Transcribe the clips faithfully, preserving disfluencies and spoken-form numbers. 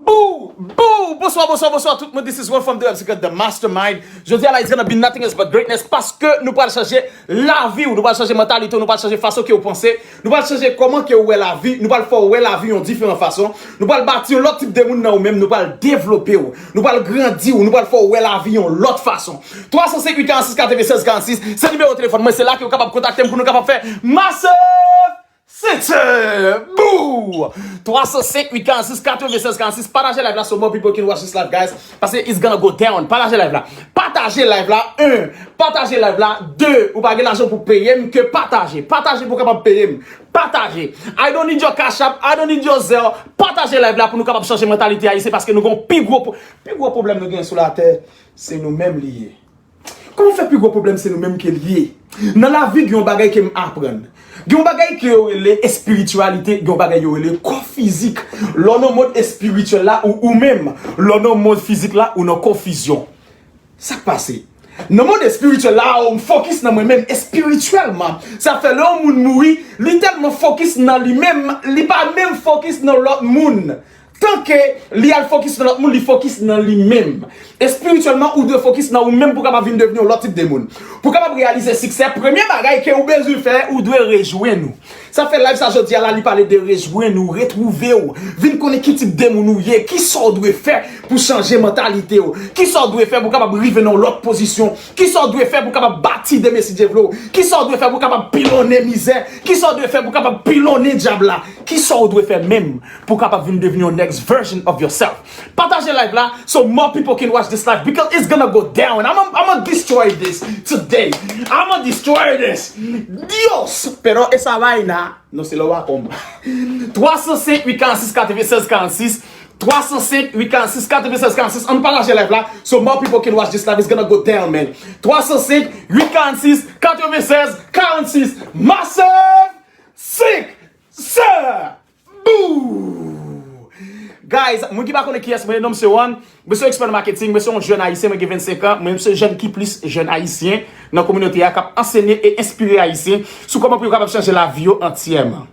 Boo! Boo! Bonswa, bonswa, bonswa tout moun. This is one from the Secret, the Mastermind. Jodi a la, it's gonna be nothing else but greatness paske nou pral chanje lavi w, nou pral chanje mantalite w, nou pral chanje fason ke w panse, nou pral chanje kòman ke w wè lavi, nou pral fè w wè lavi yon diferan fason, nou pral bati yon lòt tip de moun nan ou menm, nou pral devlope w, nou pral grandi w, nou pral fè w wè lavi yon lòt fason. Twa san senk uit karannsis katrevennsèz karannsis, se nimewo telefòn mwen, se la ke w kapab kontakte m pou nou kapab fè massive City! Boo! Twa san senk uit karannsis katrevennsèz karannsis. Pataje live la so more people can watch this live, guys. Paske it's gonna go down. Pataje live la. Pataje live la, un. Pataje live la, de. Ou pa gen lajan pou peye m, ke pataje. Pataje pou kapab peye m. Pataje. I don't need your Cash App, I don't need your Zelle. Pataje live la pou nou kapab chanje mantalite ayisyen paske nou gen pi gwo, pi gwo pwoblèm nou gen sou latè, se nou menm li ye. Kòman fè pi gwo pwoblèm se nou menm ke l ye? Nan lavi, gen yon bagay ke m aprann. Gen yon bagay ke yo rele espirityalite, gen yon bagay yo rele kò fizik. Lè w nan mond espirityèl la, ou, ou menm, lè w nan mond fizik la, ou nan konfizyon. Sa k pase? Nan mond espirityèl la, ou m fokis nan mwen menm espirityèlman. Sa fè lè yon moun mouri, li tèlman fokis nan li menm, li pa menm fokis nan lòt moun. Tanke li al fokis nan lòt moun, li fokis nan li menm. Espirityèlman, ou dwe fokis nan ou menm pou kapab vin devni yon lòt tip de moun. Pou kapab reyalize siksè, premye bagay ke ou bezwen fè, ou dwe rejwenn ou. Sa fè live sa jodi a la, li pale de rejwenn ou, retwouve w, vin konnen ki tip de moun ou ye, kisa w dwe fè pou chanje mantalite w, kisa w dwe fè pou kapab rive nan yon lòt pozisyon, kisa w dwe fè pou kapab bati demen si Dye vle w, kisa w dwe fè pou kapab pilonnen mizè, kisa w dwe fè pou kapab pilonnen dyab la, kisa w dwe fè menm pou kapab vin devni yon next version of yourself. Pataje live la, so more people can watch this live because it's gonna go down. I'ma, I'ma destroy this today. I'ma destroy this. Dios, pero esa vaina. Non, se lè w a kòm. Twa san senk uit karannsis katrevennsèz karannsis. Twa san senk uit karannsis katrevennsèz karannsis. Ann pataje live la, so more people can watch this live. It's gonna go down, man. Twa san senk uit karannsis katrevennsèz karannsis. Massive City! Boo! Guys, moun ki pa konnen kiyès mwen ye, non m se One. Mwen se yon ekspè nan marketing, mwen se yon jèn ayisyen, mwen gen vennsenk an, mwen se jèn ki plis jèn ayisyen nan kominote a k ap ansenye e enspire ayisyen sou kòman pou yo kapab chanje lavi yo antyèman.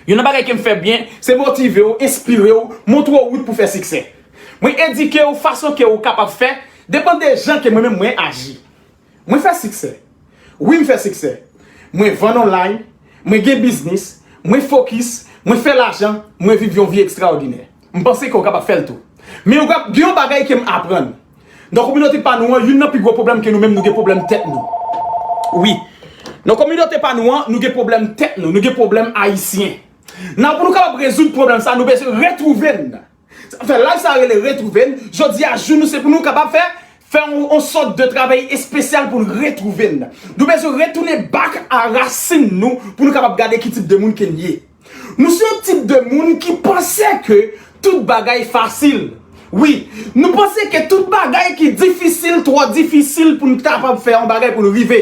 Youn nan bagay ke m fè byen, se motive w, enspire w, montre w wout pou fè siksè. Mwen edike w fason ke w kapab fè, depann de jan ke mwen menm mwen aji. Mwen fè siksè. Wi, m fè siksè. Mwen vann online, mwen gen biznis, mwen fokis, mwen fè lajan, mwen viv yon vi ekstraòdinè. M panse ke w kapab fè l tou. Men w ap gen yon bagay ke m aprann. Nan kominote pa nou an, youn nan pi gwo pwoblèm ke nou menm nou gen pwoblèm tèt nou. Wi. Nan kominote pa nou an, nou gen pwoblèm tèt nou, nou gen pwoblèm ayisyen. Nan pou nou kapab rezoud pwoblèm sa, nou bezwen retwouve n. Sa fè live sa rele retwouve n. Jodi a jou nou se pou nou kapab fè, fè yon, yon sòt de travay espesyal pou n retwouve n. Nou bezwen retounen back a rasin nou pou nou kapab gade ki tip de moun ke n ye. Nou se yon tip de moun ki panse ke tout bagay fasil. Wi, nou panse ke tout bagay ki difisil, twò difisil pou n kapab fè yon bagay pou n rive.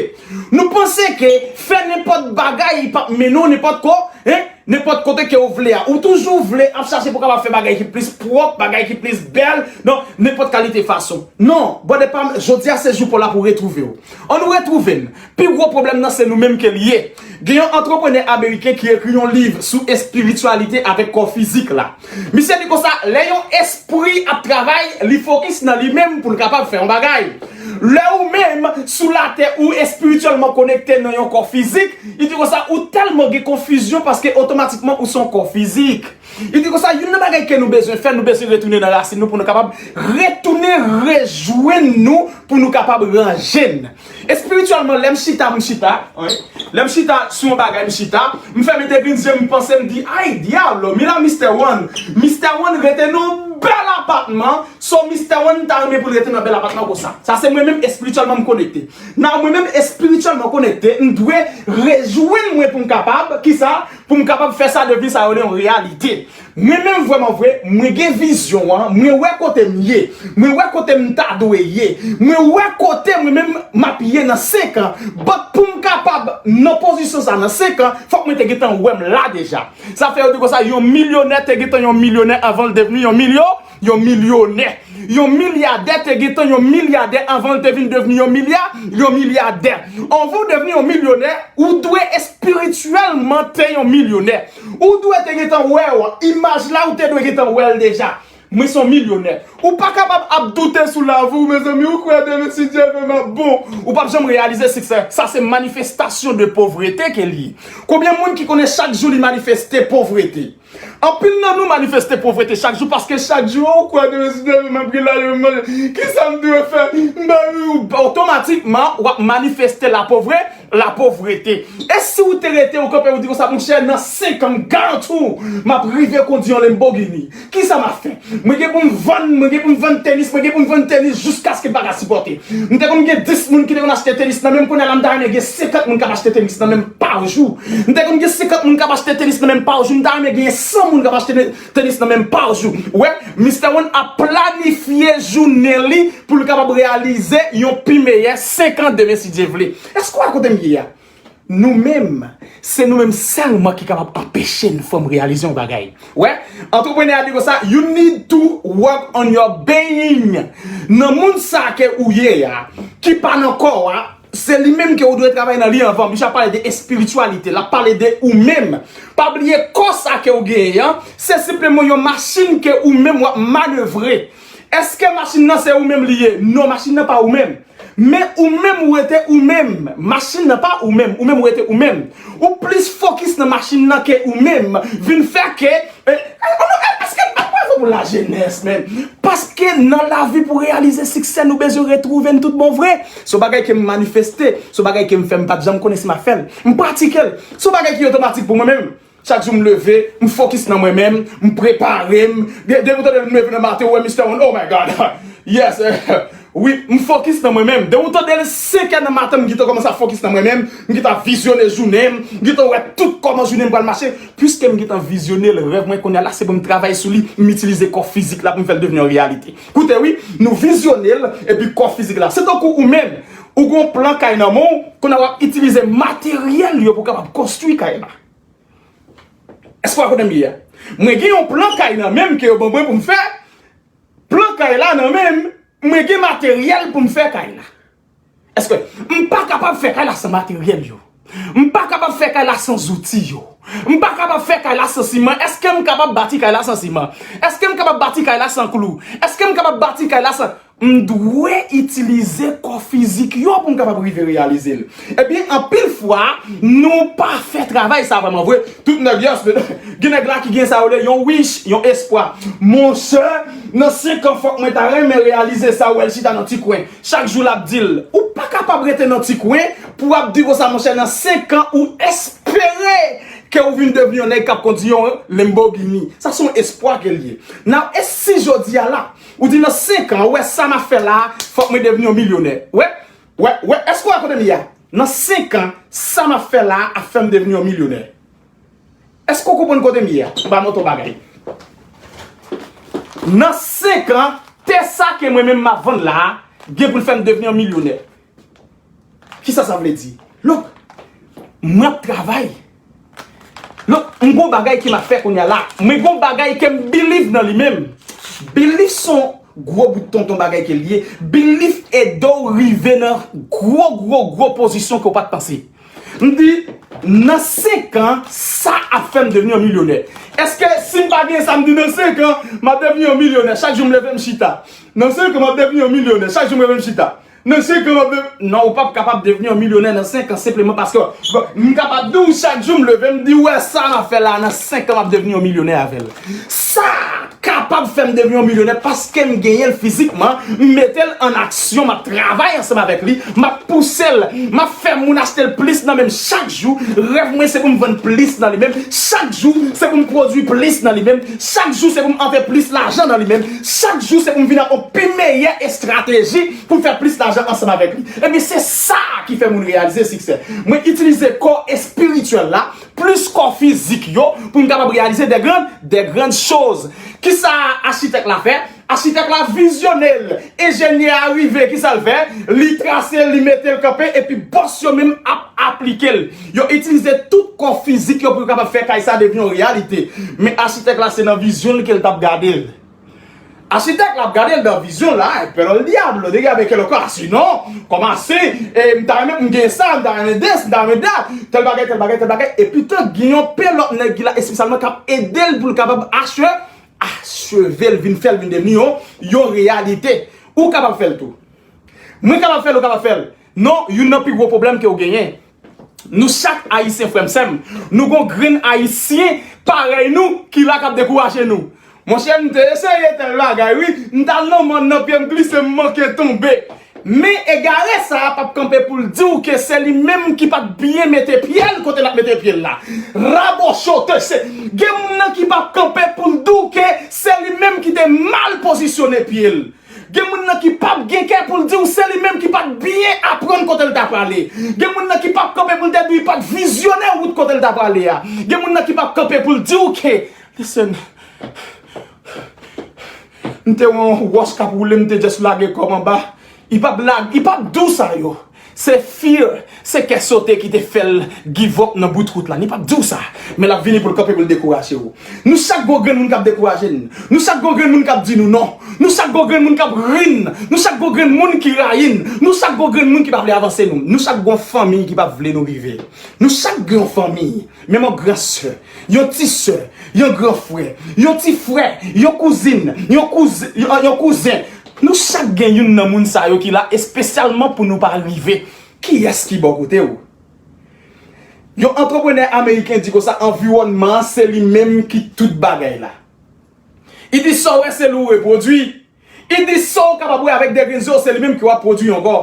Nou panse ke fè nenpòt bagay p ap mennen w nenpòt ko, hein? Nenpòt kote ke w vle a. Ou toujou vle ap chache pou kapab fè bagay ki plis pwòp, bagay ki plis bèl, nan nenpòt kalite fason. Non, brother pa m, jodi a se jou pa w la pou w retwouve w. Ann nou retwouve n. Pi gwo pwoblèm nan se nou menm ke l ye. Gen yon antreprenè ameriken ki ekri yon liv sou espirityalite avèk kò fizik la. Misye di konsa, lè yon espri ap travay, li fokis nan li menm pou l kapab fè yon bagay. Lè ou menm sou latè ou espirityèlman konekte nan yon kò fizik, li di konsa ou tèlman gen konfizyon paske otomatikman ou se yon kò fizik. Li di konsa youn nan bagay ke nou bezwen fè, nou bezwen retounen nan rasin nou pou nou kapab retounen rejwenn nou pou nou kapab ranje n. Espirityèlman, lè m chita, m chita, wi. Lè m chita sou yon bagay, m chita, m fèmen de grenn zye m, m panse, m di, ay, diablo, mira Mister One. Mister One rete nan yon bèl apatman, so Mister One ta renmen pou l rete nan bèl apatman konsa. Sa se mwen menm espirityèlman m konekte. Nan mwen menm espirityèlman konekte, m dwe rejwenn mwen pou m kapab, kisa? Pou m kapab fè sa devni sa yo rele yon reyalite. Mwen menm vrèman vre, mwen gen vizyon an, mwen wè kote m ye, mwen wè kote m ta dwe ye, mwen wè kote mwen menm m ap ye nan senk an. But pou m kapab nan pozisyon sa nan senk an, fòk mwen te gentan wè m la deja. Sa fè yo di konsa, yon milyonè te gentan yon milyonè avan l devni yon milyo, yon milyonè. Yon milyadè te gentan yon milyadè avan l te vin devni yon milya, yon milyadè. Anvan w devni yon milyonè, ou dwe espirityèlman te yon milyonè. Ou dwe te gentan wè w, imaj la ou te dwe gentan wè l deja. Mwen se yon milyonè. Ou pa kapab ap doute sou lavi w, mezanmi. Ou kwè demen, si Dye vle, m ap bon. Ou p ap janm reyalize siksè. Sa se manifestasyon de povrete ke l ye. Konbyen moun ki konnen chak jou li manifeste povrete? Anpil nan nou manifeste povrete chak jou, paske chak jou, ou kwè demen, si Dye vle, m ap gen lajan, m manje. Kisa m dwe fè? M ba, otomatikman, w ap manifeste lapovre, lapovrete. E si w te rete, ou kanpe, ou di konsa, monchè, nan senk an, m garanti w, m ap rive kondi yon Lamborghini. Kisa m ap fè? Mwen gen pou m vann, mwen gen pou m vann tenis, mwen gen pou m vann tenis jiskaske m pa ka sipòte. M te konn gen dis moun ki te konn achte tenis nan men m, kounye a la m ta renmen gen senkant moun k ap achte tenis nan men m pa jou. M te konn gen senkant moun k ap achte tenis nan men m pa jou, m ta renmen gen san moun k ap achte tenis nan men m pa jou. Ou wè, Mister One ap planifye jounen li pou l kapab reyalize yon pi meyè senk an demen, si Dye vle. Èske w wè kote m ye a? Nou menm, se nou menm sèlman ki kapab anpeche n, fè m reyalize yon bagay. Wè, antreprenè a di konsa, you need to work on your being. Nan moun sa ke ou ye a, ki pa nan kò a, se li menm ke ou dwe travay nan li anvan. Misye ap pale de espirityalite, l ap pale de ou menm. Pa bliye kò sa ke ou genyen an, se senpleman yon machin ke ou menm w ap manevre. Èske machin nan se ou menm li ye? Non, machin nan pa ou menm. Men ou menm ou rete ou menm. Machin nan pa ou menm. Ou menm ou rete ou menm. Ou plis fokis nan machin nan ke ou menm. Vin fè ke, eh, eh, oh non, eh, èske, ah, bravo pou lajenès, men. Paske nan lavi pou reyalize siksè, nou bezwen retwouve n tout bon vre. Se yon bagay ke m manifeste, se yon bagay ke m fè, m pa t janm konnen si m ap fè l. M pratike l. Se yon bagay ki otomatik pou mwen menm. Chak jou m leve, m fokis nan mwen menm, m prepare m. De-, depi w tande m leve nan maten, ou wè Mister One, oh my God. Yes. Wi, m fokis nan mwen menm. Depi w tande l senkè nan maten, m gentan kòmanse ap fokis nan mwen menm, m gentan vizyone jounen m, m gentan wè tout kòman jounen m pral mache. Piske m gentan vizyone l, rèv mwen kounye a la, se pou m travay sou li, m itilize kò fizik la pou m fè l devni yon reyalite. Koute wi, nou vizyone l, epi kò fizik la. Se tankou ou menm, ou gen yon plan kay nan men w, kounye a w ap itilize materyèl yo pou w kapab konstwi kay la. Èske w wè kote m ye a? Mwen gen yon plan kay nan men m ke yo ban mwen pou m fè. Plan kay la nan men m, mwen gen materyèl pou m fè kay la. Èske m pa kapab fè kay la san materyèl yo? M pa kapab fè kay la san zouti yo. M pa kapab fè kay la san siman. Èske m kapab bati kay la san siman? Èske m kapab bati kay la san klou? Èske m kapab bati kay la san M dwe itilize kò fizik yo pou m kapab rive reyalize l. Ebyen, anpil fwa, nou pa fè travay sa vrèman vre. Tout nèg, yes, gen nèg la ki gen sa yo rele yon wish, yon espwa. Monchè, nan senk an, fòk mwen ta renmen reyalize sa, ou wè l chita nan ti kwen. Chak jou l ap di l. Ou pa kapab rete nan ti kwen pou w ap di konsa, monchè, nan senk an, ou espere ke ou vin devni yon nèg k ap kondi yon Lamborghini. Sa se yon espwa ke l ye. Now, e si jodi a la, ou di nan senk an, ou wè sa m ap fè la, fòk mwen devni yon milyonè. Wè, wè, wè, èske w wè kote m ye a? Nan senk an, sa m ap fè la ap fè m devni yon milyonè. Èske w konprann kote m ye a? M ba nou yon bagay. Nan senk an, tè sa ke mwen menm m ap vann la, gen pou l fè m devni yon milyonè. Kisa sa vle di? Look, mwen ap travay. Look, m gon bagay ke m ap fè kounye a la. Mwen gon bagay ke m believe nan li menm. Believe se yon gwo bout tonton bagay ke l ye. Believe ede w rive nan gwo, gwo, gwo pozisyon ke w pa t panse. M di, nan senk an, sa ap fè m devni yon milyonè. Èske si m pa gen sa, m di nan senk an, m ap devni yon milyonè? Chak jou m leve, m chita. Nan senk an, m ap devni yon milyonè. Chak jou m leve, m chita. Nan senk an, m ap dev-, non, ou p ap kapab devni yon milyonè nan senk an senpleman paske, bon, m kapab di w chak jou m leve, m di, wè sa m ap fè la, nan senk an, m ap devni yon milyonè avè l. Sa kapab fè m devni yon milyonè paske m genyen l fizikman, m mete l an aksyon, m ap travay ansanm avèk li, m ap pouse l, m ap fè moun achte l plis nan men m chak jou. Rèv mwen se pou m vann plis nan li menm. Chak jou, se pou m pwodui plis nan li menm. Chak jou, se pou m antre plis lajan nan li menm. Chak jou, se pou m vin ak yon pi meyè estrateji pou m fè plis lajan ansanm avèk li. Ebyen, se sa ki fè moun reyalize siksè. Mwen itilize kò espirityèl la, plis kò fizik yo, pou m kapab reyalize de grandes, de grandes choses. Kisa achitèk la fè? Achitèk la vizyone l. Enjenyè a rive, kisa l fè? Li trase l, li mete l kanpe, epi bòs yo menm ap aplike l. Yo itilize tout kò fizik yo pou yo kapab fè kay sa devni yon reyalite. Men achitèk la, se nan vizyon l ke l t ap gade l. Achitèk la ap gade l nan vizyon l la, pero el diablo, dígame qué loco, así no, kòman se, e, m ta renmen pou m gen sa, m ta renmen this, m ta renmen that, tèl bagay, tèl bagay, tèl bagay, epi tou, gen yon pe lòt nèg ki la espesyalman k ap ede l pou l kapab achte acheve l, vin fè l vin devni yon, yon reyalite. Ou kapab fè l tou. Mwen kapab fè l, ou kapab fè l. Non, youn nan pi gwo pwoblèm ke w genyen. Nou chak Ayisyen, frè m, sè m, nou gon grenn Ayisyen parèy nou ki la k ap dekouraje nou. Monchè, m te eseye tèl bagay, wi. M t al nan mòn nan, pye m glise, m manke tonbe. Men egare sa a p ap kanpe pou l di w ke se li menm ki pa t byen mete pye l kote l ap mete pye l la. Rabochote, se, gen moun nan ki p ap kanpe pou l di w ke se li menm ki te mal pozisyone pye l. Gen moun nan ki p ap gen kè pou l di w se li menm ki pa t byen aprann kote l ta prale. Gen moun nan ki p ap kanpe pou l te di w li pa t vizyonè wout kote l ta prale a. Gen moun nan ki p ap kanpe pou l di w ke, listen, m te wè yon wòch k ap woule, m te just lage kò m anba. Li p ap lag, li p ap di w sa yo. Se fear, se kè sote ki te fè l give up nan bout wout la. Li p ap di w sa. Men l ap vini pou l kanpe pou l dekouraje w. Nou chak gon grenn moun k ap dekouraje n. Nou chak gon grenn moun k ap di nou non. Nou chak gon grenn moun k ap ri n. Nou chak gon grenn moun ki rayi n. Nou chak gon grenn moun ki pa vle avanse nou. Nou chak gon fanmi ki pa vle nou rive. Nou chak gen yon fanmi. Menm yon gran sè, yon ti sè, yon gran frè, yon ti frè, yon kouzin, yon kouzen, yon, yon kouzen. Nou chak gen youn nan moun sa yo ki la espesyalman pou nou pa rive. Kiyès ki bò kote w? Yon antreprenè ameriken di konsa, anviwònman an se li menm ki tout bagay la. Li di sa w wè se li w repwodui. Li di sa w kapab wè avèk de grenn zye w se li menm ke w ap pwodui ankò.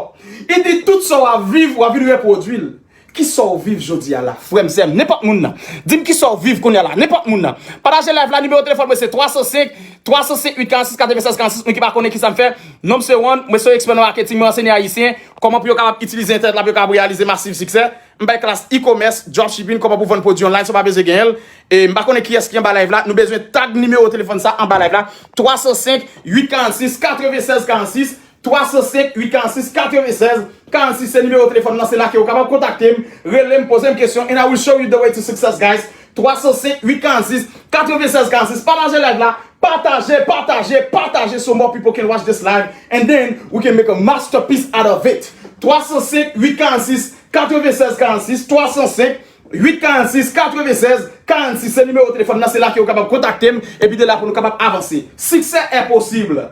Li di tout sa w ap viv, w ap vin repwodui l. Kisa w viv jodi a la, frè m, sè m, nenpòt moun nan? Di m kisa w viv kounye a la, nenpòt moun nan. Pataje live la, nimewo telefòn mwen se twa san senk, twa san senk uit karannsis katrevennsèz karannsis. Moun ki pa konnen kisa m fè, non m se Wan, mwen se yon ekspè nan marketing, mwen anseye Ayisyen kòman pou yo kapab itilize entènèt la pou yo kapab reyalize masiv siksè. M bay klas e-commerce, dropshipping, kòman pou vann pwodui online san w pa bezwen genyen l. E m pa konnen kiyès ki anba live la, nou bezwen tag nimewo telefòn sa anba live la, twa san senk, uit karannsis, katrevennsèz karannsis, twa san senk, uit karannsis, katrevennsèz karannsis, se nimewo telefòn nan, se la ke w kapab kontakte m, rele m, poze m kesyon, and I will show you the way to success, guys. Twa san senk, uit karannsis, katrevennsèz karannsis, pataje live la, pataje, pataje, pataje, so more people can watch this live, and then we can make a masterpiece out of it. Twa san senk, uit karannsis, katrevennsèz karannsis, twa san senk, uit karannsis, katrevennsèz karannsis, se nimewo telefòn nan, se la ke w kapab kontakte m, epi de la pou nou kapab avanse. Siksè est possible.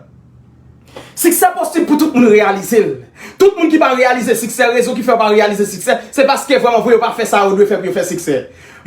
Siksè posib pou tout moun reyalize l. Tout moun ki pa reyalize siksè, rezon ki fè yo pa reyalize siksè, se paske vrèman vre yo pa fè sa yo dwe fè pou yo fè siksè.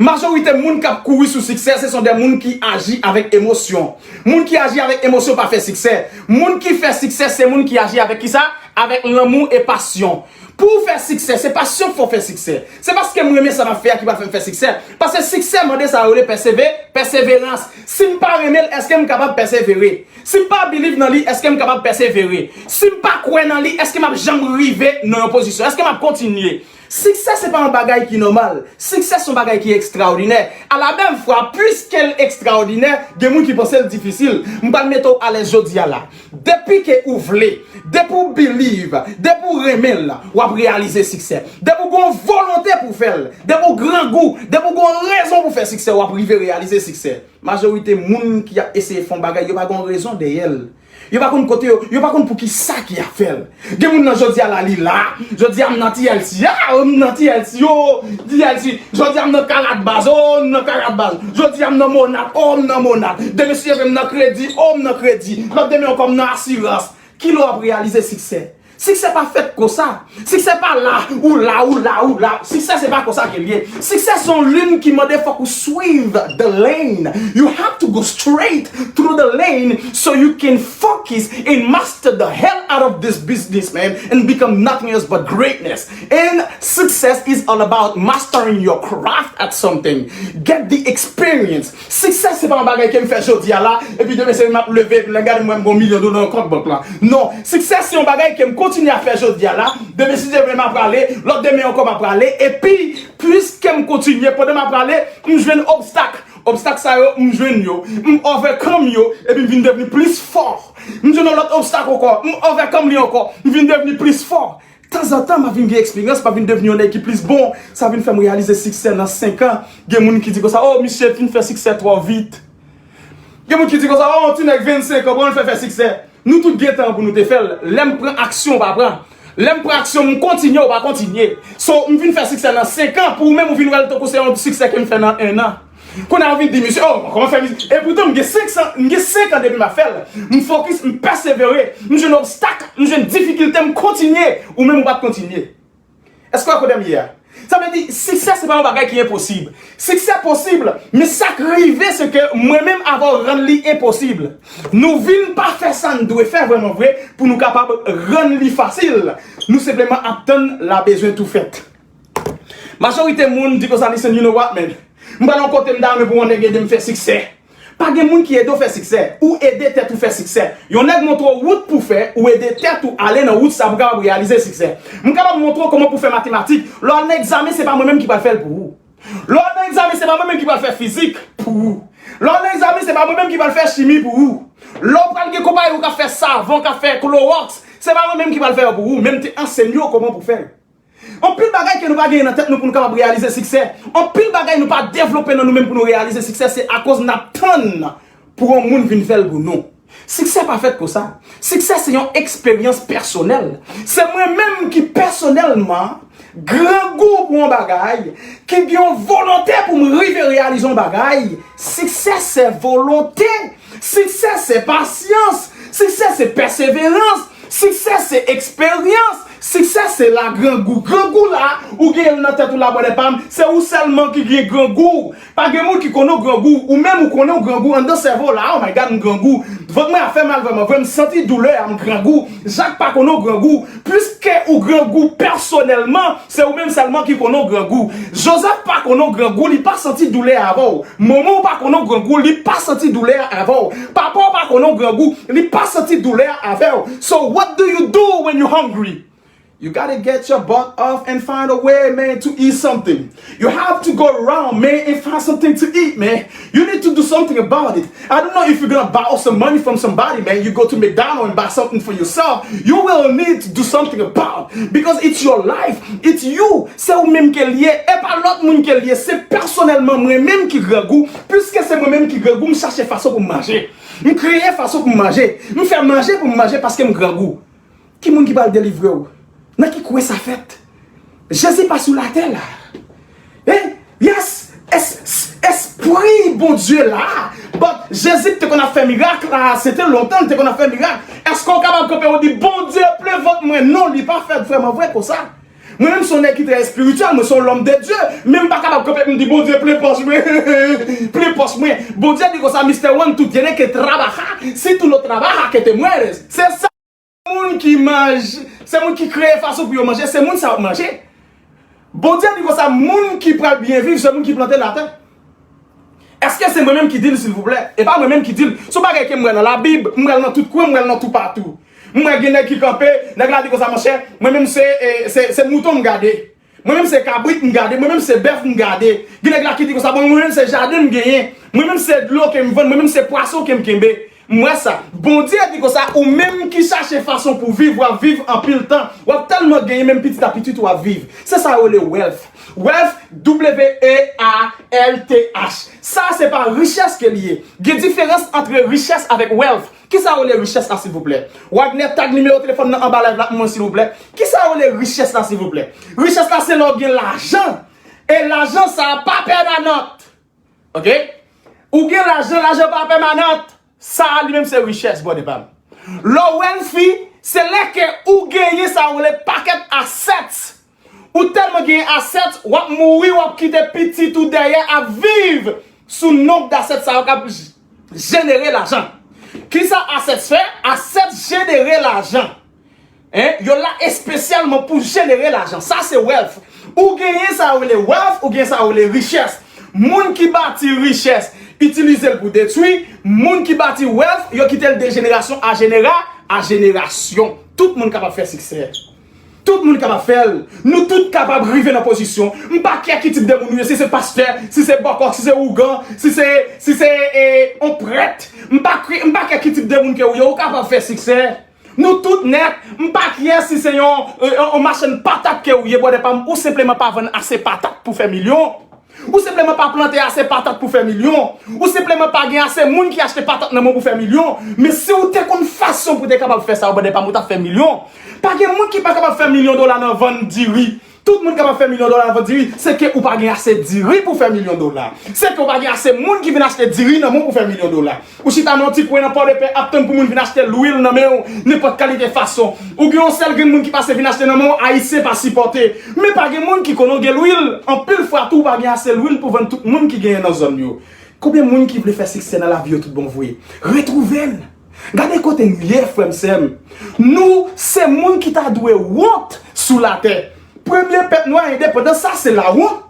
Majorite moun k ap kouri sou siksè, se son de moun ki aji avèk emosyon. Moun ki aji avèk emosyon pa fè siksè. Moun ki fè siksè, se moun ki aji avèk kisa? Avèk lanmou e pasyon. Pou w fè siksè, se pasyon k fè w fè siksè. Se paske m renmen sa m ap fè a ki pral fè m fè siksè. Paske siksè mande sa yo rele pèseve-, pèseverans. Si m pa renmen l, èske m kapab pèsevere? Si m pa believe nan li, èske m kapab pèsevere? Si m pa kwè nan li, èske m ap janm rive nan yon pozisyon? Èske m ap kontinye? Siksè se pa yon bagay ki nòmal. Siksè se yon bagay ki ekstraòdinè. A la menm fwa, piske l ekstraòdinè, gen moun ki panse l difisil. M pral mete w alèz jodi a la. Depi ke ou vle, depi w believe, depi w renmen l, w ap reyalize siksè. Depi w gen yon volonte pou w fè l, depi w grangou, depi w gen yon rezon pou w fè siksè, w ap rive reyalize siksè. Majorite moun ki ap eseye fè yon bagay, yo pa gen yon rezon dèyè l. Yo pa konn kote yo, yo pa konn pou ki sa ki ap fè l. Gen moun nan jodi a la, li la. Jodi a m nan T L C. Ah, m nan T L C. Oh, T L C. Jodi a m nan Karat Baz. Oh, m nan Karat Baz. Jodi a m nan Monat. Oh, m nan Monat. Demen si Dye vle m nan kredi. Oh, m nan kredi. Lòt demen ankò m nan asirans. Kilè w ap reyalize siksè? Siksè pa fèt konsa. Siksè pa la, ou la, ou la, ou la. Siksè se pa konsa ke l ye. Siksè se yon liy ki mande fòk ou suiv the lane. You have to go straight through the lane so you can focus and master the hell out of this business, man, and become nothing else but greatness. And success is all about mastering your craft at something. Get the experience. Siksè se pa yon bagay ke m fè jodi a la, epi demen se m ap leve, epi lè gade m wè m gon milyon dola nan kont bank la. Non, siksè se yon bagay ke m kontinye ap fè jodi a la, demen si Dye vle m ap prale, lòt demen ankò m ap prale, epi piske m kontinye, pandan m ap prale, m jwenn obstak. Obstak sa yo, m jwenn yo, m overcome yo, epi m vin devni plis fò. M jwenn yon lòt obstak ankò, m overcome li ankò, m vin devni plis fò. Tanzantan, m ap vin gen eksperyans, m ap vin devni yon nèg ki plis bon. Sa vin fè m reyalize siksè nan senk an. Gen moun ki di konsa, "Oh, misye fin fè siksè twò vit." Gen moun ki di konsa, "Oh, yon ti nèg vennsenk an, kòman l fè fè siksè?" Nou tout gen tan pou nou te fè l. Lè m pran aksyon, w pa pran. Lè m pran aksyon, m kontinye, w pa kontinye. So, m vin fè siksè nan senk an, pou ou menm, ou vin wè l tankou se yon siksè ke m fè nan en an. Kounye a w vin di misye, oh, kòman fè mizik? E poutan, m gen senk san, m gen senk an depi m ap fè l. M fokis, m pèsevere, m jwenn obstak, m jwenn difikilte, m kontinye. Ou menm ou pa t kontinye. Èske w wè kote m ye a? Sa vle di, siksè se pa yon bagay ki enposib. Siksè posib, men sa k rive se ke mwen menm avè w rann li enposib. Nou vin pa fè sa n dwe fè vrèman vre pou nou kapab rann li fasil. Nou senpleman ap tann la bezwen tou fèt. Majorite moun di konsa, listen, you know what, man? M pral yon kote m ta renmen pou yon nèg ede m fè siksè. Pa gen moun ki ede w fè siksè. Ou ede tèt ou fè siksè. Yon nèg montre w wout pou fè, ou ede tèt ou ale nan wout sa pou kapab reyalize siksè. M kapab montre w kòman pou fè matematik. Lè w al nan egzamen, se pa mwen menm ki pral fè l pou ou. Lè w al nan egzamen, se pa mwen menm ki pral fè fizik pou ou. Lè w al nan egzamen, se pa mwen menm ki pral fè chimi pou ou. Lè w pral gen konpayi ou k ap fè savon, k ap fè klowòks, se pa mwen menm ki pral fè yo pou ou, men m te ansenye w kòman pou fè l. Anpil bagay ke nou pa genyen nan tèt nou pou nou kapab reyalize siksè. Anpil bagay nou pa devlope nan nou menm pou nou reyalize siksè, se akoz n ap tann pou yon moun vin fè l pou nou. Siksè pa fèt konsa. Siksè se yon eksperyans pèsonèl. Se mwen menm ki pèsonèlman grangou pou yon bagay, ki gen yon volonte pou m rive reyalize yon bagay. Siksè se volonte. Siksè se pasyans. Siksè se pèseverans. Siksè se eksperyans. Siksè se la grangou. Grangou la, ou gen l nan tèt ou la, bwè pa m. Se ou sèlman ki gen grangou. Pa gen moun ki konnen w grangou. Ou menm ou konnen w grangou anndan sèvo w la. Oh my God, m grangou. Vant mwen ap fè mal vrèman vre. M santi doulè a, m grangou. Jak pa konnen w grangou. Piske ou grangou pèsonèlman, se ou menm sèlman ki konnen w grangou. Joseph pa konnen w grangou, li pa santi doulè a avè w. Manman w pa konnen w grangou, li pa santi doulè a avè w. Papa w pa konnen w grangou, li pa santi doulè a avè w. So what do you do when you hungry? You gotta get your butt off and find a way, man, to eat something. You have to go around, man, and find something to eat, man. You need to do something about it. I don't know if you're gonna borrow some money from somebody, man. You go to McDonald's and buy something for yourself. You will need to do something about it because it's your life. It's you. Se ou menm ke l ye. E pa lòt moun ke l ye. Se pèsonèlman mwen menm ki grangou. Piske se mwen menm ki grangou, m chache fason pou m manje. M kreye fason pou m manje. M fè manje pou m manje paske m grangou. Ki moun ki pral delivre w? Nan ki kwen sa fèt? Jezi pa sou latè la. Hein? Yes! Es, espri Bondye la. But Jezi te konn ap fè mirak la. Se te lontan li te konn ap fè mirak. Èske w kapab kanpe ou di, Bondye plen vant mwen? Non, li pa fèt vrèman vre konsa. Mwen menm se yon nèg ki trè espirityèl, mwen se yon lòm de Dye. Men m pa kapab kanpe m di, Bondye plen pòch mwen. Plen pòch mwen. Bondye di konsa, Mister One, tú tienes que trabajar. Si tú no trabajas, que te mueres. Se sa. Moun ki manje, se moun ki kreye fason pou yo manje, se moun sa yo ap manje. Bondye di konsa, moun ki pral byen viv, se moun ki plante latè. Èske se mwen menm ki di l, silvouplè? E pa mwen menm ki di l. Se yon bagay ke m wè nan Labib, m wè l nan tout kwen, m wè l nan toupatou. M wè gen nèg ki kanpe, nèg la di konsa, monchè, mwen menm se, e, se, se mouton m gade. Mwen menm se kabrit m gade, mwen menm se bèf m gade. Gen nèg la ki di konsa, bon, mwen menm se jaden m genyen. Mwen menm se dlo ke m vann, mwen menm se pwason ke m kenbe. M wè sa. Bondye di konsa, ou menm ki chache fason pou viv, w ap viv anpil tan. W ap tèlman genyen, menm pitit a pitit ou ap viv. Se sa yo rele wealth. Wealth, W E A L T H. Sa se pa richès ke li ye. Gen diferans ant richès avèk wealth. Kisa yo rele richès la, silvouplè? Wagner, tag nimewo telefòn nan anba live la pou mwen, silvouplè. Kisa yo rele richès la, silvouplè? Richès la, se lè w gen lajan. E lajan sa a pa pèmanant. Oke? Ou gen lajan, lajan pa pèmanant. Sa a li menm se richès, bwè pa m. Lè w wealthy, se lè ke ou genyen sa yo rele pakèt assets. Ou tèlman gen assets, w ap mouri, w ap kite pitit ou dèyè ap viv sou nonb d assets sa yo k ap j-, jenere lajan. Kisa assets fè? Assets jenere lajan. Hein? Yo la espesyalman pou jenere lajan. Sa se wealth. Ou genyen sa yo rele wealth, ou genyen sa yo rele richès. Moun ki bati richès, itilize l pou detwi. Moun ki bati wealth, yo kite l de jenerasyon a jenera-, a jenerasyon. Tout moun kapab fè siksè. Tout moun kapab fè l. Nou tout kapab rive nan pozisyon. M pa kè ki tip de moun ou ye, si se pastè, si se bòkò, si se ougan, si se, si se, e, on prèt. M pa kè, m pa kè ki tip de moun ke ou ye, ou kapab fè siksè. Nou tout nèt, m pa kè si se yon, e, yon, yon machann patat ke ou ye, bwè pa m, ou senpleman pa vann ase patat pou fè milyon. Ou senpleman pa plante ase patat pou fè milyon. Ou senpleman pa gen ase moun ki achte patat nan men w pou fè milyon. Men si w te konn fason pou te kapab fè sa, bwè pa m, ou t ap fè milyon. Pa gen moun ki pa kapab fè milyon dola nan vann diri. Tout moun kapab fè milyon dola nan vant diri, se ke ou pa gen ase diri pou fè milyon dola. Se ke ou pa gen ase moun ki vin achte diri nan men w pou fè milyon dola. Ou chita nan yon ti kwen nan Pòdepè ap tann pou moun vin achte lwil nan men w, nenpòt kalite fason. Ou gen yon sèl grenn moun ki pase vin achte nan men w, Ayisyen pa sipòte. Men pa gen moun ki konnen w gen lwil. Anpil fwa tou, ou pa gen ase lwil pou vann tout moun ki genyen nan zòn yo. Konbyen moun ki vle fè siksè nan lavi yo tout bon vre? Retwouve n! Gade kote nou ye, frè m, sè m. Nou se moun ki ta dwe wont sou latè. Premye pèp nwa endepandans, sa se lawont.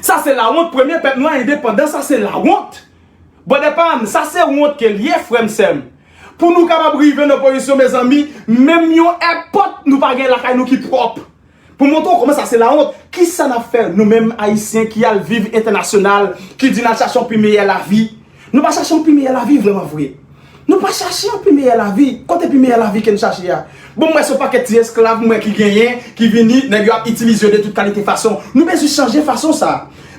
Sa se lawont, premye pèp nwa endepandans, sa se lawont. Brother pa m, sa se wont ke l ye, frè m, sè m. Pou nou kapab rive nan pozisyon, mezanmi, menm yon èpòt nou pa gen lakay nou ki pwòp. Pou montre w kòman sa se lawont. Kisa n ap fè, nou menm Ayisyen ki al viv entènasyonal, ki di n al chache yon pi meyè lavi? Nou pa chache yon pi meyè lavi vrèman vre. Nou pa chache yon pi meyè lavi. Kote pi meyè lavi ke n chache a? Bon, m wè se yon pakèt ti esklav, m wè ki genyen, ki vini, nèg yo ap itilize yo de tout kalite fason. Nou bezwen chanje fason sa.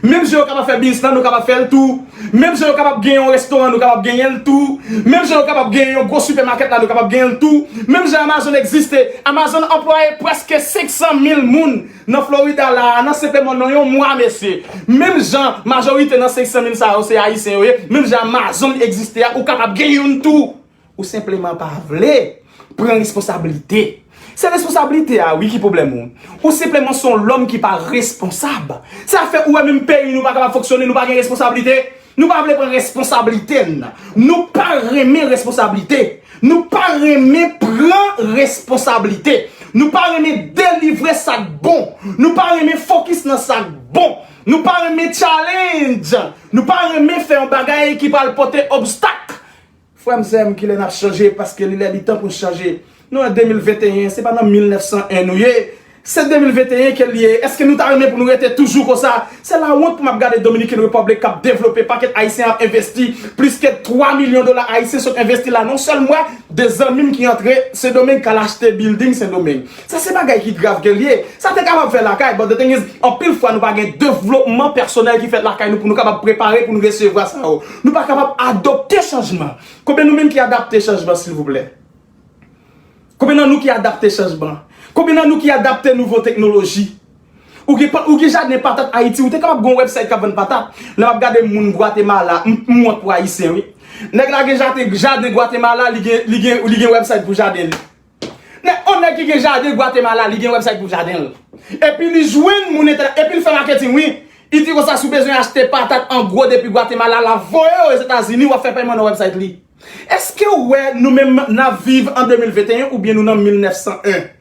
Menm jan yo kapab fè biznis la, nou kapab fè l tou. Menm jan yo kapab genyen yon restoran, nou kapab genyen l tou. Menm jan yo kapab genyen yon gwo sipèmakèt la, nou kapab genyen l tou. Menm jan Amazon egziste, Amazon anplwaye prèske senk san mil moun nan Florida la a, nan senpleman nan yon mwa, mesye. Menm jan majorite nan senk san mil sa yo se Ayisyen yo ye, menm jan Amazon egziste a, ou kapab gen youn tou. Ou senpleman pa vle pran responsablite. Se responsablite a, wi, ki pwoblèm ou. Ou senpleman se yon lòm ki pa responsab. Sa fè ou wè menm peyi nou pa kapab fonksyone, nou pa gen responsablite. Nou pa vle pran responsablite n. Nou pa renmen responsablite. Nou pa renmen pran responsablite. Nou pa renmen delivre sa k bon. Nou pa renmen fokis nan sa k bon. Nou pa renmen challenge. Nou pa renmen fè yon bagay ki pral pote obstak. Frè m, sè m, kilè n ap chanje? Paske li lè li tan pou n chanje. Nou an de mil venteyen, se pa nan mil nèf san en nou ye. Se de mil venteyen ke l ye. Èske nou ta renmen pou nou rete toujou konsa? Se lawont pou m ap gade Dominican Republic k ap devlope, pakèt Ayisyen ap envesti, plis ke twa milyon dola Ayisyen sot envesti la nan yon sèl mwa. De zanmi m ki antre Sendomeng k al achte building Sendomeng. Sa se bagay ki grav ke l ye. Sa te kapab fè lakay, but the thing is, anpil fwa nou pa gen devlopman pèsonèl ki fèt lakay nou pou nou kapab prepare pou nou resevwa sa yo. Nou pa kapab adopte chanjman. Konbyen nou menm ki adapte chanjman, silvouplè? Konbyen nan nou ki adapte chanjman? Konbyen nan nou ki adapte nouvo teknoloji? Ou gen, ou gen jaden patat Ayiti, ou te kapab gen yon website k ap vann patat. Lè m ap gade moun Gwatemala, m, m wont pou Ayisyen, wi. Nèg la gen jaden, jaden Gwatemala, li gen, li gen, li gen website pou jaden li. Nèg, yon nèg ki gen jaden Gwatemala, li gen website pou jaden l. Epi li jwenn moun entènè, epi l fè marketing, wi. Li di konsa, si w bezwen achte patat an gwo depi Gwatemala, l ap voye yo Ozetazini, w ap fè pèyman nan website li. Èske w wè nou menm n ap viv an de mil venteyen oubyen nou nan mil nèf san en?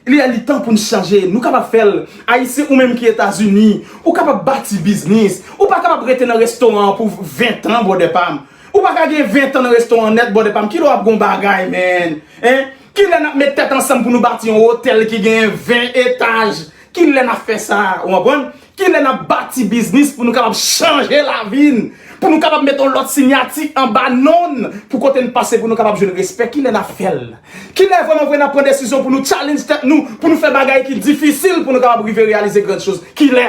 Li lè li tan pou n chanje. Nou kapab fè l. Ayisyen, ou menm ki Etazini, ou kapab bati biznis. Ou pa kapab rete nan restoran an pou ven tan, brother pa m. Ou pa ka gen ven tan nan restoran an nèt, brother pa m. Kilè w ap gen yon bagay, man? Hein? Kilè n ap met tèt ansanm pou nou bati yon otèl ki gen ven etaj? Kilè n ap fè sa? Ou konprann? Kilè n ap bati biznis pou nou kapab chanje lavi n? Pou nou kapab met yon lòt siyati anba non n? Pou kote n pase, pou nou kapab jwenn respè? Kilè n ap fè l? Kilè vrèman vre n ap pran desizyon pou nou challenge tèt nou, pou nou fè bagay ki difisil pou nou kapab rive reyalize grann choz? Kilè?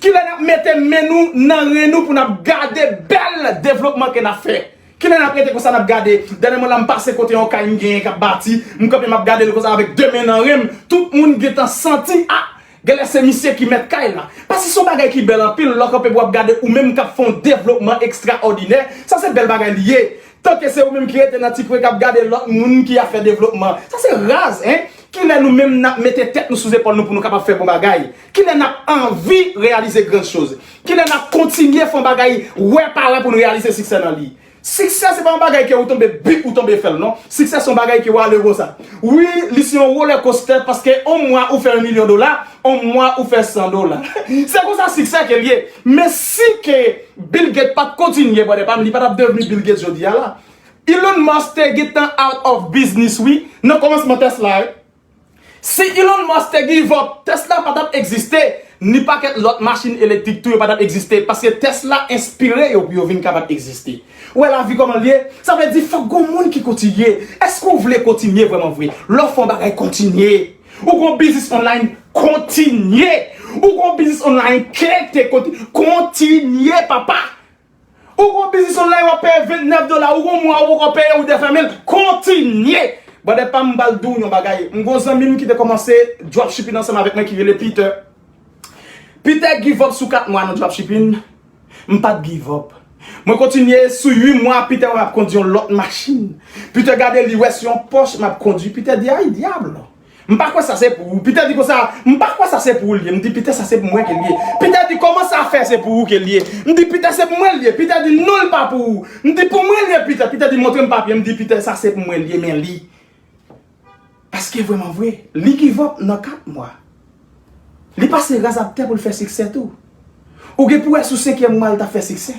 Kilè n ap mete men nou nan ren nou pou n ap gade bèl devlopman ke n ap fè? Kilè n ap rete konsa n ap gade? Dènyèman la, m pase kote yon kay m genyen k ap bati, m kanpe m ap gade l konsa avèk de men nan ren m, tout moun gentan santi, a, genlè se misye ki mèt kay la. Paske se yon bagay ki bèl anpil, lè w kanpe pou w ap gade ou menm k ap fè yon devlopman ekstraòdinè, sa se bèl bagay li ye. Tanke se ou menm ki rete nan ti kwen k ap gade lòt moun ki ap fè devlopman. Sa se raz, en! Kilè nou menm n ap mete tèt nou sou zepòl nou pou nou kapab fè bon bagay? Kilè n ap anvi reyalize grann choz? Kilè n ap kontinye fè yon bagay wè pa wè pou n reyalize siksè nan li? Siksè se pa yon bagay ke ou tonbe bip ou tonbe fè l non. Siksè se yon bagay ke w ale konsa. Wi, li se yon roller coaster paske yon mwa ou fè yon milyon dola, yon mwa ou fè san dola. Se konsa siksè ke l ye. Men si ke Bill Gates pa t kontinye, brother pa m, li pa t ap devni Bill Gates jodi a la. Elon Musk te gentan out of business wi, nan kòmansman Tesla wi. Si Elon Musk te give up, Tesla pa t ap egziste, ni pakèt lòt machin elektrik tou yo pa t ap egziste, paske Tesla enspire yo pou yo vin kapab egziste. Ou wè lavi kòman l ye? Sa vle di fòk gon moun ki kontinye. Èske w vle kontinye vrèman vre? Lè w fè yon bagay, kontinye. Ou gon biznis online, kontinye. Ou gon biznis online, kete konti-, kontinye papa. Ou gon biznis online w ap peye ventnèf dola, ou gon mwa ou poko peye ou defèmen l, kontinye! Brother pa m, m pral di w yon bagay. M gon zanmi m ki te kòmanse dropshipping ansanm avèk mwen ki rele Peter. Peter give up sou kat mwa nan dropshipping. M pa t give up. Mwen kontinye sou uit mwa, Peter wè m ap kondi yon lòt machin. Peter gade li wè se yon Porsche m ap kondi. Peter di, ay dyab. M pa kwè sa se pou ou. Peter di konsa, m pa kwè sa se pou ou l ye. M di, Peter, sa se pou mwen ke l ye. Peter di, kòman sa fè se pou ou ke l ye? M di, Peter, se pou mwen l ye. Peter di, non, l pa pou ou. M di, pou mwen l ye, Peter. Peter di, montre m papye. M di, Peter, sa se pou mwen l ye, men li. Paske vrèman vre, li give up nan kat mwa. Li pase raz ak tè pou l fè siksè tou. Ou gen pou wè sou senkyèm mwa l ta fè siksè.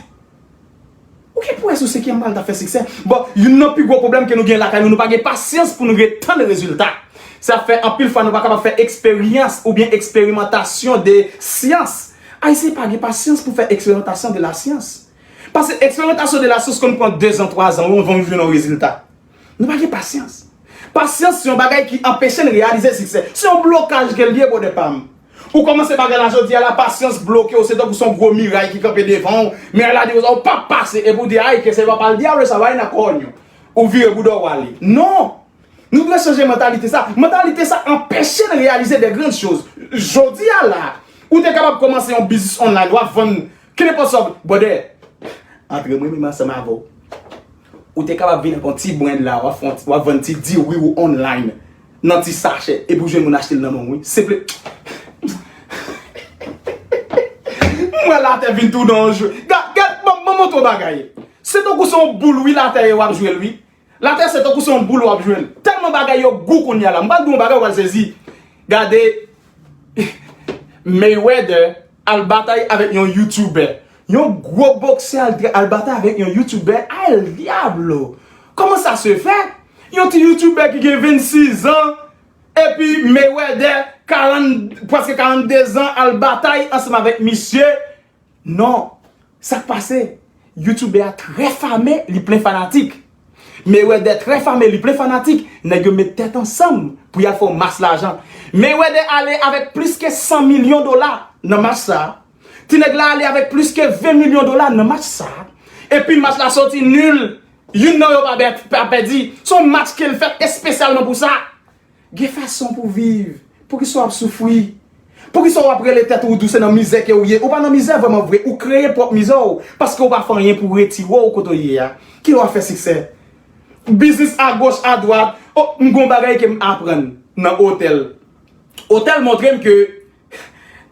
Ou gen pou wè sou senkyèm mwa l ta fè siksè. Bon, youn nan pi gwo pwoblèm ke nou gen lakay nou, nou pa gen pasyans pou nou ret tann rezilta. Sa fè anpil fwa nou pa kapab fè eksperyans oubyen eksperimantasyon de syans. Ayisyen pa gen pasyans pou fè eksperimantasyon de la syans. Paske eksperimantasyon de la syans konn pran dezan, twazan, wi, anvan w jwenn yon rezilta. Nou pa gen pasyans. Pasyans se yon bagay ki anpeche n reyalize siksè. Se yon blokaj ke l ye, bwodè pa m. Ou kòmanse bagay la jodi a la, pasyans bloke w, se tankou se yon gwo miray ki kanpe devan w, miray la di konsa, ou p ap pase, epi w di, ay, que se va pa'l diablo, esa vaina, coño. Ou vire bouda w ale. Non! Nou dwe chanje mantalite sa. Mantalite sa anpeche n reyalize de grann choz. Jodi a la, ou te kapab kòmanse yon biznis online, w ap vann kenenpòt sa w, bwodè, antre mwen menm ansanm avè w. Ou te kapab vin ak yon ti brand la, w ap fè yon ti, w ap vann ti diri w online nan ti sachè, epi w jwenn moun achte l nan men w, wi. Senple. M wè latè vin tou nan yon jwe. Gad, gad, ban, ban m montre w bagay. Se tankou se yon boul, wi, latè ye w ap jwe l, wi. Latè se tankou se yon boul w ap jwe l. Tèlman bagay yo gou kounye a la. M pral di w yon bagay, w pral sezi. Gade, Mayweather al batay avèk yon youtubè. Yon gwo boksè al, al batay avèk yon youtubè. Al diablo! Kòman sa se fè? Yon ti youtubè ki gen vennsis an, epi Mayweather, karant, prèske karannde zan, al batay ansanm avèk misye. Non, sa k pase? Youtubè a trè fame, li plen fanatik. Mayweather trè fame, li plen fanatik. Nèg yo met tèt ansanm pou y al fè yon mas lajan. Mayweather ale avèk plis ke san milyon dola nan match sa. Ti nèg la ale avèk plis ke ven milyon dola nan match sa. Epi match la soti nil. Youn nan yo pa pè-, pa pèdi. Se yon match ke l fèt espesyalman pou sa. Gen fason pou viv. Poukisa w ap soufri? Poukisa w ap rele tèt ou di w se nan mizè ke w ye? Ou pa nan mizè vrèman vre. Ou kreye pwòp mizè w. Paske w pa fè anyen pou retire w kote w ye a. Kilè w ap fè siksè? Biznis agoch, adwat. Oh, m gen yon bagay ke m aprann nan otèl. Otèl montre m ke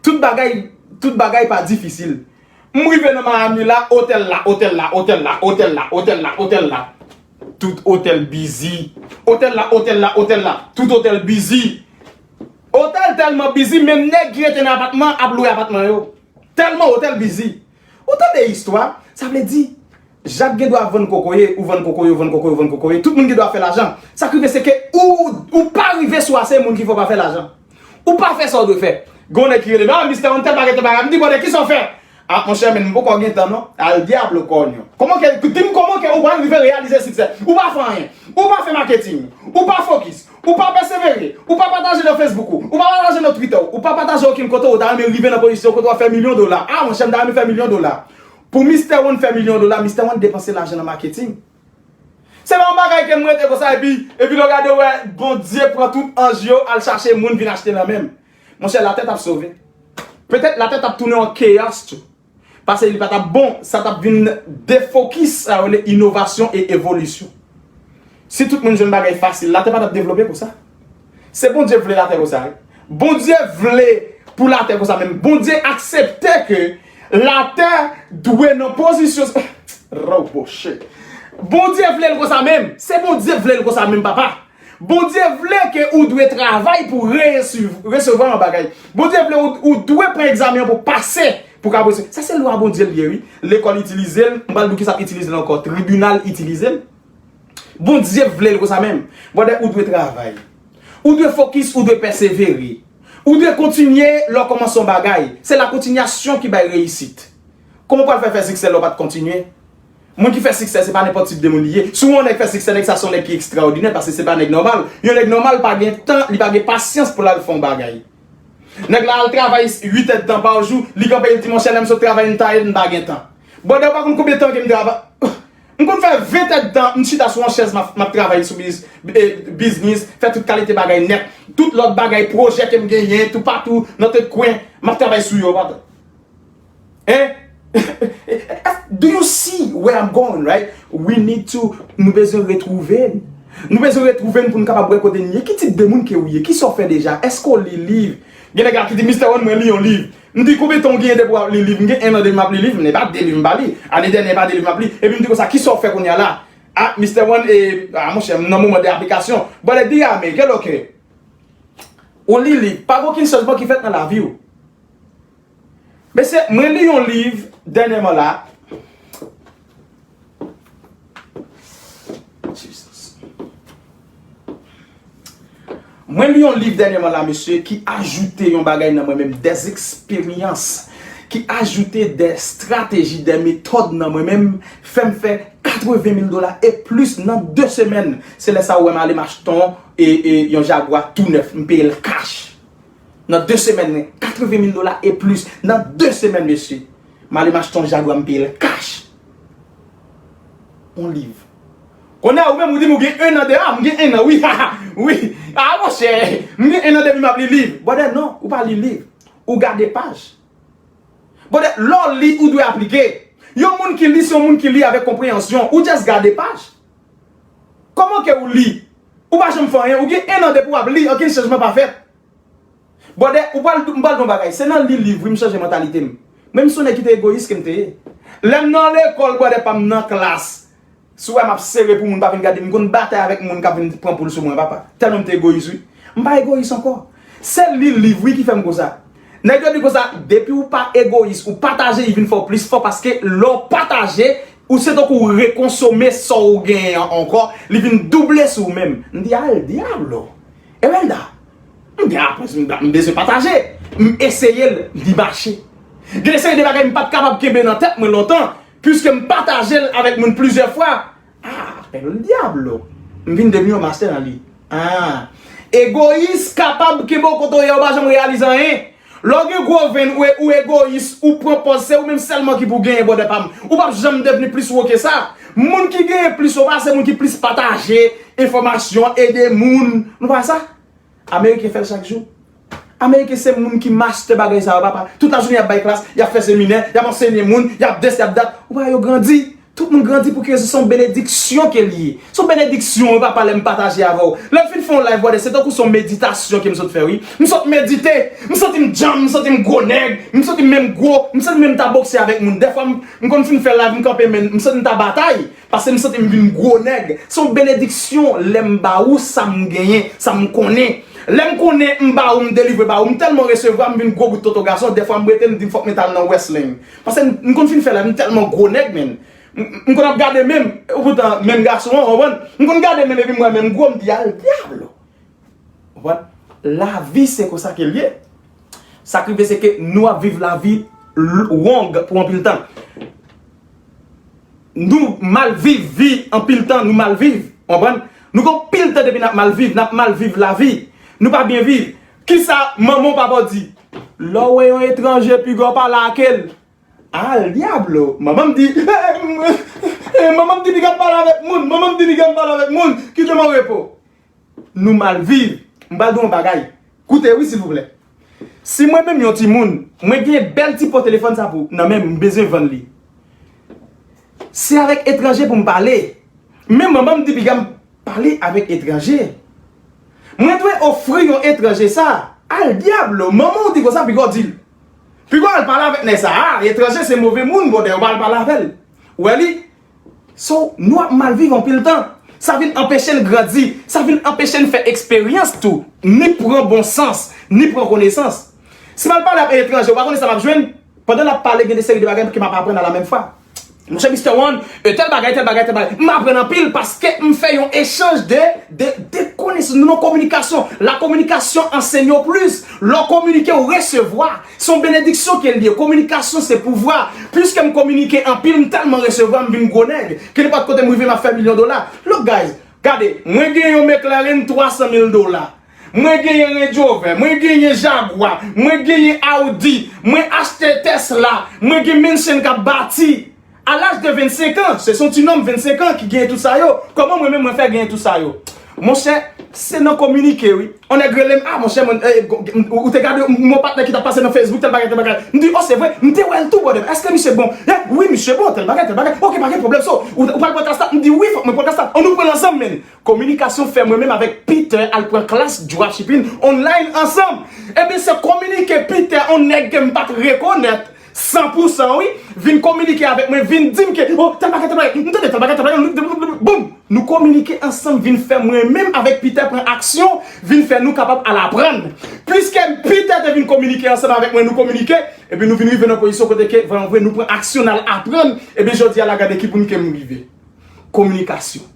tout bagay, tout bagay pa difisil. M rive nan Miami la, otèl la, otèl la, otèl la, otèl la, otèl la, otèl la. Tout otèl bizi. Otèl la, otèl la, otèl la. Tout otèl bizi. Otèl tèlman bizi, menm nèg ki rete nan apatman ap lwe apatman yo. Tèlman otèl bizi. Ou tande istwa, sa vle di, Jak gen dwa vann kokoye, ou vann kokoye, ou vann kokoye, ou vann kokoye. Tout moun gen dwa fè lajan. Sa k rive se ke ou, ou pa rive sou ase moun ki fè w pa fè lajan. Ou pa fè sa w dwe fè. Gen yon nèg ki rele m, ah, Mister One, tèl bagay, tèl bagay. M di, bwodè, kisa w fè? Ah, monchè, men m poko gen tan, non. Al diablo, coño. Kòman ke, di m kòman ke ou pral rive reyalize siksè? Ou pa fè anyen. Ou pa fè maketing. Ou pa fokis. Ou pa pèsevere. Ou pa pataje nan Facebook ou. Ou pa pataje nan Twitter ou. Ou pa pataje okenn kote ou ta renmen rive nan pozisyon kote w ap fè milyon dola. Ah, monchè, m ta renmen fè milyon dola. Pou Mister One fè milyon dola, Mister One depanse lajan nan maketing. Se pa yon bagay ke m rete konsa epi, epi lè w gade w wè Bondye pran tout anj yo al chache moun vin achte nan men m. Monchè, latè t ap sove. Petèt latè t ap tounen an chaos tou. Paske li pa t ap bon, sa t ap vin defokis sa yo rele inovasyon e evolisyon. Si tout moun jwenn bagay fasil, latè pa t ap devlope konsa. Se Bondye vle latè konsa, wi. Bondye vle pou latè konsa menm. Bondye aksepte ke latè dwe nan pozisyon. Roboche. Bondye vle l konsa menm. Se Bondye vle l konsa menm, papa. Bondye vle ke ou dwe travay pou reyisi, resevwa yon bagay. Bondye vle ou, ou dwe pran egzamen an pou pase, pou ka resevwa. Sa se lwa Bondye l ye, wi. Lekòl itilize l, m pral di w kisa k itilize l ankò, tribinal itilize l. Bondye vle l konsa menm. Bwodè, ou dwe travay. Ou dwe fokis, ou dwe pèsevere. Ou dwe kontinye lè w kòmanse yon bagay. Se la kontinyasyon ki bay reyisit. Kòman w pral fè fè siksè lè w pa t kontinye? Moun ki fè siksè, se pa nenpòt tip de moun li ye. Si w wè yon nèg fè siksè, nèg sa se yon nèg ki ekstraòdinè, paske se pa nèg nòmal. Yon nèg nòmal pa gen tan, li pa gen pasyans pou l al fè yon bagay. Nèg la al travay uit èdtan pa jou, li kanpe, li di, monchè, lè m sot travay, m tayèd, m pa gen tan. Bwodè, ou pa konn konbyen tan ke m travay. M konn fè ven èdtan, m chita sou yon chèz, m ap, m ap travay sou biz, e, biznis, fè tout kalite bagay nèt. Tout lòt bagay, pwojè ke m genyen, toupatou, nan tout kwen, m ap travay sou yo, pa tande. Hein? Do you see where I'm going, right? We need to, nou bezwen retwouve n. Nou bezwen retwouve n pou n kapab wè kote n ye. Ki tip de moun ke w ye? Kisa w fè deja? Èske w li liv? Gen nèg la ki di, Mister One, mwen li yon liv. M di, konbyen tan w genyen depi w ap li liv? M gen en an depi m ap li liv, men e pa de liv m pa li. Ane dènye, e pa de liv m ap li. Epi m di konsa, kisa w fè kounye a la? Ah, Mister One, e, ah, monchè, m nan moman de aplikasyon. Brother, di a men, kèl oke. Ou li liv, pa gen okenn chanjman ki fèt nan lavi w. Mesye, mwen li yon liv dènyèman la. Jesus. Mwen li yon liv dènyèman la, mesye, ki ajoute yon bagay nan mwen menm, des expériences, ki ajoute des stratégies, des méthodes nan mwen menm, fè m fè katreven mil dola e plis nan de semèn. Se lè sa ou wè m ale m achte yon, e, e, yon Jaguar tou nèf, m peye l cash. Nan de semèn, katreven mil dola e plis. Nan de semèn, mesye. M ale m achte yon Jaguar, m peye l cash. Yon liv. Kounye a, ou menm, ou di m ou gen en an deja, m gen en an, wi. Wi. Ah, monchè, m gen en an depi m ap li liv. Brother, non, ou pa li liv. Ou gade paj. Brother, lè w li, ou dwe aplike. Yon moun ki li, se yon moun ki li avèk konpreyansyon. Ou just gade paj. Kòman ke ou li? Ou pa janm fè anyen. Ou gen en an depi w ap li, okenn chanjman pa fèt. Brother, ou pral, m pral di w yon bagay. Se nan li liv, wi, m chanje mantalite m. Mwen, m se yon nèg ki te egoyis ke m te ye. Lè m nan lekòl, brother pa m nan klas. Si w wè m ap sere pou moun pa vin gade m, m konn batay avèk moun k ap vin pran poul sou mwen, papa. Tèlman m te egoyis, wi. M pa egoyis ankò. Se li liv, wi, ki fè m konsa. Nèg yo di konsa, depi w pa egoyis, ou pataje, li vin fè w plis fò, paske lè w pataje, ou se tankou w rekonsome sa w genyen an ankò, li vin double sou ou menm. M di, al dyablo! Emelda, m gen aprann, m bezwen pataje. M eseye l, li mache. Gen de seri de bagay m pa t kapab kenbe nan tèt mwen lontan, piske m pataje l avèk moun plizyè fwa. Ah, el diablo! M vin devni yon mastè nan li. Ah, egoyis kapab kenbe w kote w ye, ou pa janm reyalize anyen. Lè w gen gwo venn, ou, ou egoyis, ou pran pòz, se ou menm sèlman ki pou genyen, brother pa m. Ou p ap janm devni plis wo ke sa. Moun ki genyen plis wo pa, se moun ki plis pataje enfòmasyon, ede moun. Nou pa sa? Ameriken fè l chak jou. Ameriken se moun ki mastè bagay sa yo, papa. Tout lajounen y ap bay klas, y ap fè seminè, y ap ansenye moun, y ap this, y ap that. Ou pa wè yo grandi? Tout moun grandi pou ki rezon? Se yon benediksyon ke l ye. Se yon benediksyon, wi, papa, lè m pataje avè w. Lè m fin fè yon live, brother, se tankou se yon meditasyon ke m sot fè, wi. M sot medite, m santi m djanm, m santi m gwo nèg, m santi m menm gwo, m santi m menm ta bokse avèk moun. Dèfwa, m, m konn fin fè live, m kanpe men, m santi m ta batay. Paske m santi m vin gwo nèg. Se yon benediksyon lè m ba ou sa m genyen, sa m konnen. Lè m konnen m ba ou, m delivre ba ou, m tèlman resevwa, m vin gwo bout tonton gason, dèfwa m rete, m di fòk m t al nan wrestling. Paske m, m konn fin fè la, m tèlman gwo nèg, menn. M, m konn ap gade menm, e poutan menm gason an, konprann? M konn gade menm epi m wè menm gwo, m di, al diablo! Konprann? Lavi se konsa ke l ye. Sa k rive se ke nou ap viv lavi l-, wong pou anpil tan. Nou mal viv vi anpil tan, nou mal viv. Konprann? Nou gen anpil tan depi n ap mal viv, n ap mal viv lavi. Nou pa byen viv. Kisa manman w papa w di? Lè w wè yon etranje, piga w pale ak l. Al diablo! Manman m di, eh, m, eh, manman m di piga m pale avèk moun. Manman m di piga m pale avèk moun. Kite m an repo. Nou mal viv. M pral di w yon bagay. Koute wi, silvouplè. Si mwen menm yon timoun, mwen gen bèl ti po telefòn sa pou, nan men m, m bezwen vann li. Se avèk etranje pou m pale. Men manman m di piga m pale avèk etranje. Mwen dwe ofri yon etranje sa. Al diablo, manman w di konsa, piga w di l. Piga w al pale avèk nèg sa a, etranje se move moun, brother, ou pa al pale avè l. Ou wè li? So, nou ap mal viv anpil tan. Sa vin anpeche n grandi. Sa vin anpeche n fè eksperyans tou. Ni pran bon sans, ni pran konesans. Si m al pale ak etranje, ou pa konnen sa m ap jwenn? Pandan n ap pale, gen de seri de bagay ke m ap aprann a la menm fwa. Monchè, Mister One, e, tèl bagay, tèl bagay, tèl bagay. M aprann anpil paske m fè yon echanj de, de, de konesans. Nou nan kominikasyon. La communication enseigne au plus. Lè w kominike, w resevwa. Se yon benediksyon ke l ye. Kominikasyon se pouvwa. Pliske m kominike anpil, m tèlman resevwa, m vin gwo nèg. Ke nenpòt kote m rive, m ap fè milyon dola. Look, guys, gade, mwen gen yon McLaren twa san mil dola. Mwen genyen Range Rover, mwen genyen Jaguar, mwen genyen Audi, mwen achte Tesla, mwen gen mansion k ap bati. A laj de vennsenk an, se son ti nonm vennsenk an ki genyen tout sa yo. Kòman mwen menm mwen fè genyen tout sa yo? Monchè, se nan kominike, wi. On nèg rele m, ah, monchè, mwen, eh, ou te gade yon patnè ki t ap pase nan Facebook, tèl bagay, tèl bagay. M di, oh, se vre? M te wè l tou, brother. Èske misye bon? Eh, wi, misye bon, tèl bagay, tèl bagay. Ok, pa gen pwoblèm, so, ou, ou pral pran klas la? M di, wi, fòk mwen pran klas la. Ann nou pran l ansanm, men. Kominikasyon fè mwen menm avèk Peter al pran klas dropshipping online ansanm. Ebyen, se kominike Peter, on nèg ke m pa t rekonèt san pou san, wi, vin kominike avèk mwen, vin di m ke, oh, tèl bagay, tèl bagay, m tande tèl bagay, tèl bagay, boum! Nou kominike ansanm, vin fè mwen menm avèk Peter pran aksyon, vin fè nou kapab al aprann. Piske Peter te vin kominike ansanm avèk mwen, nou kominike, epi nou vin rive nan pozisyon kote ke, vrèman vre, nou pran aksyon, n al aprann, epi jodi a la, gade ki bout ke m rive. Kominikasyon.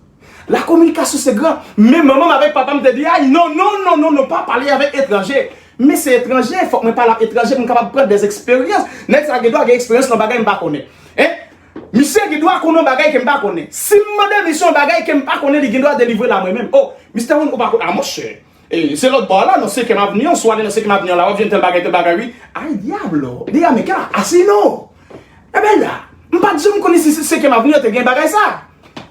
La communication c'est grand. Men manman m avèk papa m te di, ay, non, non, non, non, non, pa pale avèk etranje. Men se etranje, fòk mwen pale ak etranje pou m kapab pran dèzeksperyans. Nèg sa gen dwa gen eksperyans nan bagay m pa konnen. Hein? Misye gen dwa konnen yon bagay ke m pa konnen. Si m mande misye yon bagay ke m pa konnen, li gen dwa delivre l a mwen menm. Oh, Mister One, ou pa konnen. Ah, monchè. E, se lòt bò a la, nan senkyèm avni an, si w ale nan senkyèm avni an la, w ap jwenn tèl bagay, tèl bagay, wi. Ay, diablo, dígame, ¿qué así no? Ebyen la, m pa t janm konnen si senkyèm avni an te gen bagay sa.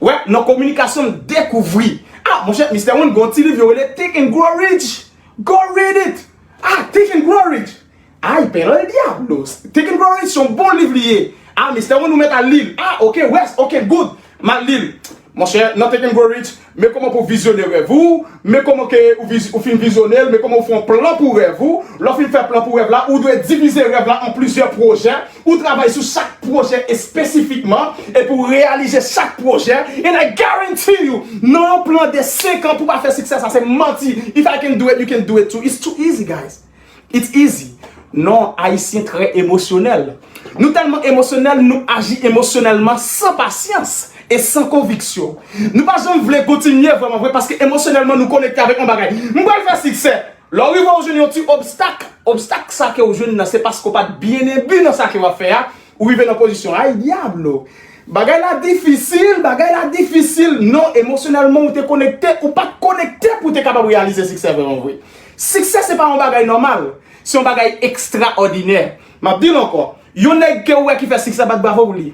Wè, nan kominikasyon, m dekouvri. Ah, monchè, Mister One, gen yon ti liv yo rele Think and Grow Rich. Go read it. Ah, Think and Grow Rich. Ay, pero el diablo. Think and Grow Rich se yon bon liv li ye. Ah, Mister One, ou mèt al li l. Ah, ok, wès, ok, good. M al li l. Monchè, nan Think and Grow Rich, men kòman pou vizyone rèv ou, men kòman ke ou, viz, ou fin vizyone l, men kòman ou fè yon plan pou rèv ou. Lè w fin fè plan pou rèv la, ou dwe divize rèv la an plizyè pwojè. Ou travay sou chak pwojè espesifikman, epi w reyalize chak pwojè. And I guarantee you, nan yon plan de senk an, pou w pa fè siksè, sa se manti. If I can do it, you can do it too. It's too easy, guys. It's easy. Non, Ayisyen trè emosyonèl. Nou tèlman emosyonèl, nou aji emosyonèlman san pasyans e san konviksyon. Nou pa janm vle kontinye vrèman vre paske emosyonèlman nou konekte avèk yon bagay. M pral fè siksè. Lè w rive w jwenn yon ti obstak, obstak sa ke w jwenn nan se paske w pa t byen enbi nan sa ke w ap fè a, ou rive nan pozisyon, ay diablo. Bagay la difisil, bagay la difisil. Non, emosyonèlman ou te konekte, ou pa t konekte pou w te kapab reyalize siksè vrèman vre. Siksè se pa yon bagay nòmal, se yon bagay ekstraòdinè. M ap di l ankò, yon nèg ke w wè ki fè siksè, bat bravo pou li.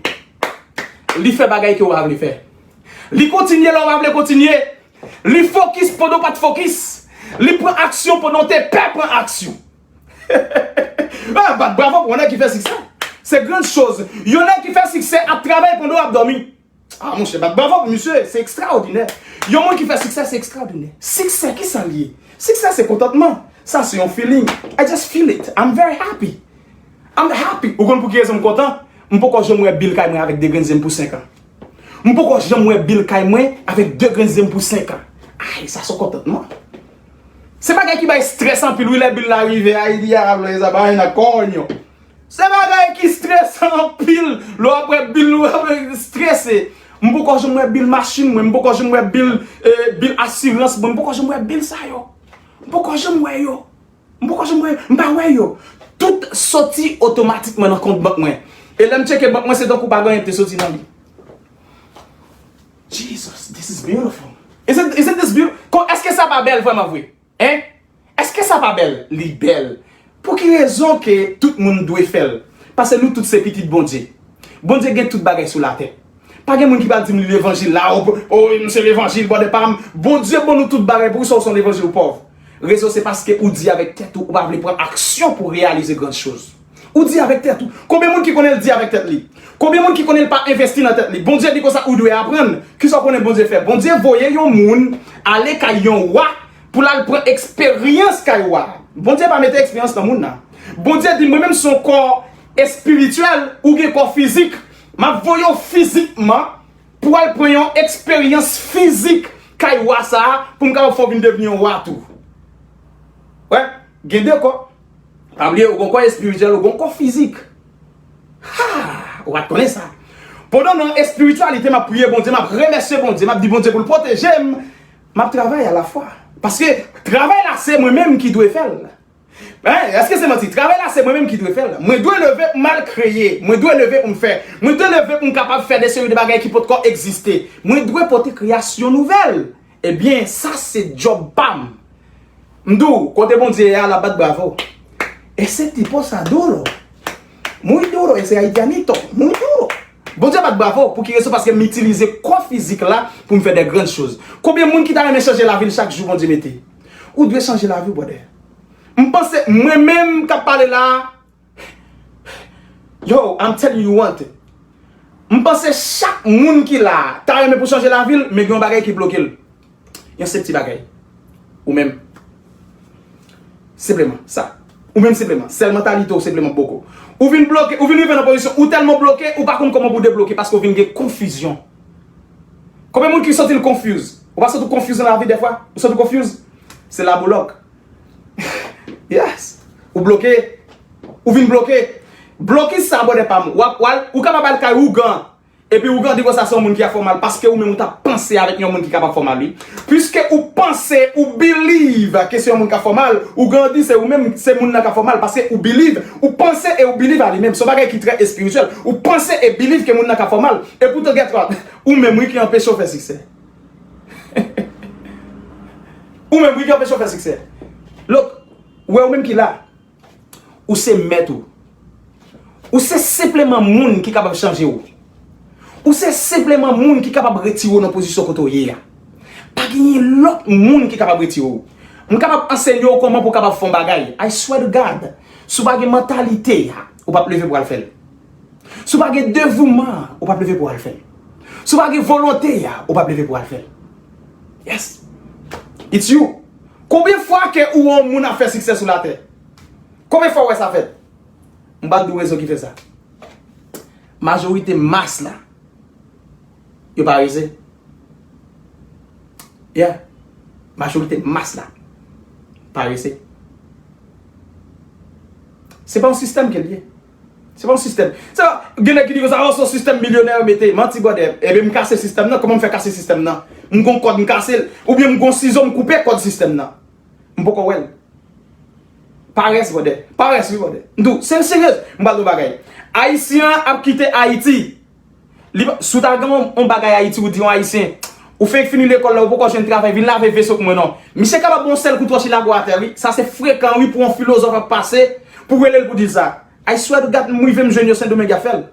Li fè bagay ke w pa vle fè. Li kontinye lè w pa vle kontinye. Li fokis pandan w pa t fokis. Li pran aksyon pandan w te pè pran aksyon. Ah, bat bravo pou yon nèg ki fè siksè. Se grann choz. Yon nèg ki fè siksè ap travay pandan w ap dòmi. Ah, monchè, bat bravo pou misye. Se ekstraòdinè. Yon moun ki fè siksè, se ekstraòdinè. Siksè, ki sa l ye? Siksè, se kontantman. Sa, se yon feeling. I just feel it. I'm very happy. I'm happy. Ou konn pou ki rezon m kontan? M poko janm wè bil kay mwen avèk de grenn zen pou senk an. M poko janm wè bil kay mwen avèk de grenn zen pou senk an. Ay, sa se kontantman. Se bagay ki bay strès anpil, wi, lè bil la rive, ay, diablo, esa vaina, coño. Se bagay ki stresan anpil, lè w ap wè bil, w ap strese. M poko janm wè bil machin mwen, m poko janm wè bil, eh, bil asirans mwen, m poko janm wè bil sa yo. M poko janm wè yo. M poko janm wè, m pa wè yo. Tout soti otomatikman nan kont bank mwen. E lè m tcheke bank mwen, se tankou pa gen anyen ki te soti nan li. Jesus, this is beautiful. Isn't, isn't this beautiful? Èske sa pa bèl vrèman vre? Hein? Èske sa pa bèl? Li bèl. Pou ki rezon ke tout moun dwe fè l? Paske nou tout se pitit Bondye. Bondye gen tout bagay sou latè. Pa gen moun ki pral di m li levanjil la, oh, oh, m se levanjil, bòdè pa m. Bondye ban nou tout bagay, poukisa w se yon levanjil ou pòv? Rezon se paske ou di avèk tèt ou, ou pa vle pran aksyon pou reyalize grann choz. Ou di avèk tèt ou. Konbyen moun ki konnen l di avèk tèt li? Konbyen moun ki konnen l pa envesti nan tèt li? Bondye di konsa ou dwe aprann. Kisa w konnen Bondye fè? Bondye voye yon moun ale kay yon wa pou l al pran eksperyans kay wa. Bondye pa mete eksperyans nan moun nan. Bondye di, mwen menm se yon kò espirityèl, ou gen kò fizik. M ap voye w fizikman pou al pran yon eksperyans fizik kay wa sa a, pou m kapab fè w vin devni yon wa tou. Wè, gen de kò. Pa bliye, ou gen kò espirityèl, ou gen kò fizik. Ha! Ou pa t konnen sa. Pandan nan espirityalite, m ap priye Bondye, m ap remèsye Bondye, m ap di Bondye pou l pwoteje m, m ap travay alafwa. Paske travay la, se mwen menm ki dwe fè l. Hein, èske se manti? Travay la, se mwen menm ki dwe fè l. Mwen dwe leve pou m al kreye. Mwen dwe leve pou m fè. Mwen dwe leve pou m kapab fè de seri de bagay ki potko egziste. Mwen dwe pote kreyasyon nouvèl. Ebyen, sa se djòb pa m. M di w, kote Bondye ye a, l ap bat bravo. Ese tipo sa duro. Muy duro, ese haitianito. Muy duro. Bondye bat bravo. Pou ki rezon? Paske m itilize kò fizik la pou m fè de grann choz. Konbyen moun ki ta renmen chanje lavi l chak jou Bondye mete? Ou dwe chanje lavi w, brother. M panse, mwen menm k ap pale la, yo, I'm telling you one thing. M panse chak moun ki la a ta renmen pou chanje lavi l, men gen yon bagay ki bloke l. Yon sèl ti bagay. Ou menm. Senpleman, sa. Ou menm senpleman. Sèl mantalite w senpleman bloke w. Ou vin bloke, ou vin rive nan pozisyon, ou tèlman bloke, ou pa konn kòman pou debloke paske ou vin gen konfizyon. Konbyen moun ki santi l confuse? Ou pa santi w confuse nan lavi dèfwa? Ou santi w confuse? Se la boulòk. Yes. Ou bloke. Ou vin bloke. Blokis sa, brother pa m. W ap, w al, ou kapab al kay ougan. Epi ougan di konsa se yon moun ki ap fè w mal. Paske ou menm ou t ap panse avèk yon moun ki kapab fè w mal, wi. Piske ou panse, ou believe ke se yon moun k ap fè w mal, ougan di se ou menm, se moun nan k ap fè w mal. Paske ou believe, ou panse e ou believe a li menm. Se yon bagay ki trè espirityèl. Ou panse e believe ke moun nan k ap fè w mal. Epoutan, guess what? Ou menm, wi, ki anpeche w fè siksè. Ou menm, wi, ki anpeche w fè siksè. Look, ou wè ou menm ki la. Ou se mèt ou. Ou se senpleman moun ki kapab chanje w. Ou se senpleman moun ki kapab retire w nan pozisyon kote w ye a. Pa genyen lòt moun ki kapab retire w. M kapab ansenye w kòman pou w kapab fè yon bagay. I swear to God, si w pa gen mantalite a, ou p ap leve pou w al fè l. Si w pa gen devouman, ou p ap leve pou w al fè l. Si w pa gen volonte a, ou p ap leve pou w al fè l. Yes. It's you. Konbyen fwa ke ou wè yon moun ap fè siksè sou latè? Konbyen fwa w wè sa fèt? M pral di w rezon ki fè sa. Majorite mas la, yo parese. Yeah. Majorite mas la parese. Se pa yon sistèm ke l ye. Se pa yon sistèm. Sa, gen nèg ki di konsa, oh, se yon sistèm milyonè yo mete. Manti, brother. Ebyen, m kase sistèm nan. Kòman m fè kase sistèm nan? M gon kòd, m kase l. Oubyen m gon sizo, m koupe kòd sistèm nan. M poko wè l. Parès, brother. Parès, wi, brother. M di w, se serye. M pral di w bagay. Ayisyen an ap kite Ayiti. Li pa, si w ta gen yon, yon bagay Ayiti, ou di yon Ayisyen, ou fenk fini lekòl la, ou poko jwenn travay, vin lave veso pou mwen non. Misye kapab yon sèl kout wòch li lage w atè, wi. Sa se frekan, wi, pou yon filozòf ap pase, pou rele l pou di l sa. I swear to God, m rive m jwenn yo Sendomeng y ap fè l.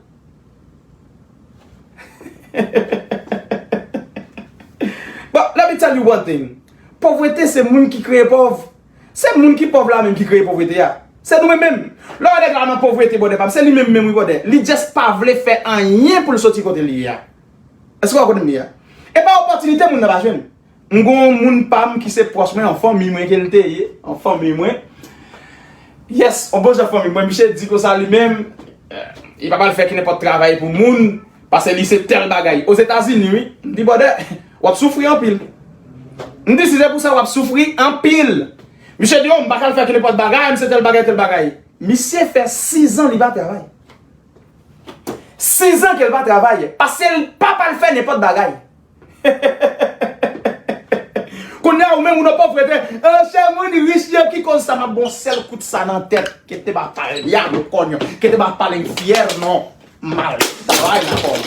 But let me tell you one thing. Povrete se moun ki kreye pòv. Se moun ki pòv la menm ki kreye povrete a. Se nou menm menm. Lè w wè nèg la nan povrete, brother pa m, se li menm menm wi, brother. Li just pa vle fè anyen pou l soti kote li ye a. Èske w wè kote m ye a? E pa opòtinite moun nan pa jwenn. M gon yon moun pa m ki se pwòch mwen, an fanmi mwen ke l te ye, an fanmi mwen. Yes, on bon jan fanmi mwen, misye di konsa li menm, eh, li pa pral fè ki nenpòt travay pou moun, paske li se tèl bagay. Ozetazini, wi. M di, brother, w ap soufri anpil. M di, si se pou sa, w ap soufri anpil. Misye di, oh, m pa ka al fè ki nenpòt bagay, m se tèl bagay, tèl bagay. Misye fè sizan li pa travay. Sizan ke l pa travay, paske l pa pral fè nenpòt bagay. Kounye a, ou menm, ou nan povrete. Anchè moun rich yo ki koz sa, m ap ba w sèl kout sa nan tèt. Que te va pa'l diablo, coño. Que te va pa'l infierno. Mal. Travay la kòb.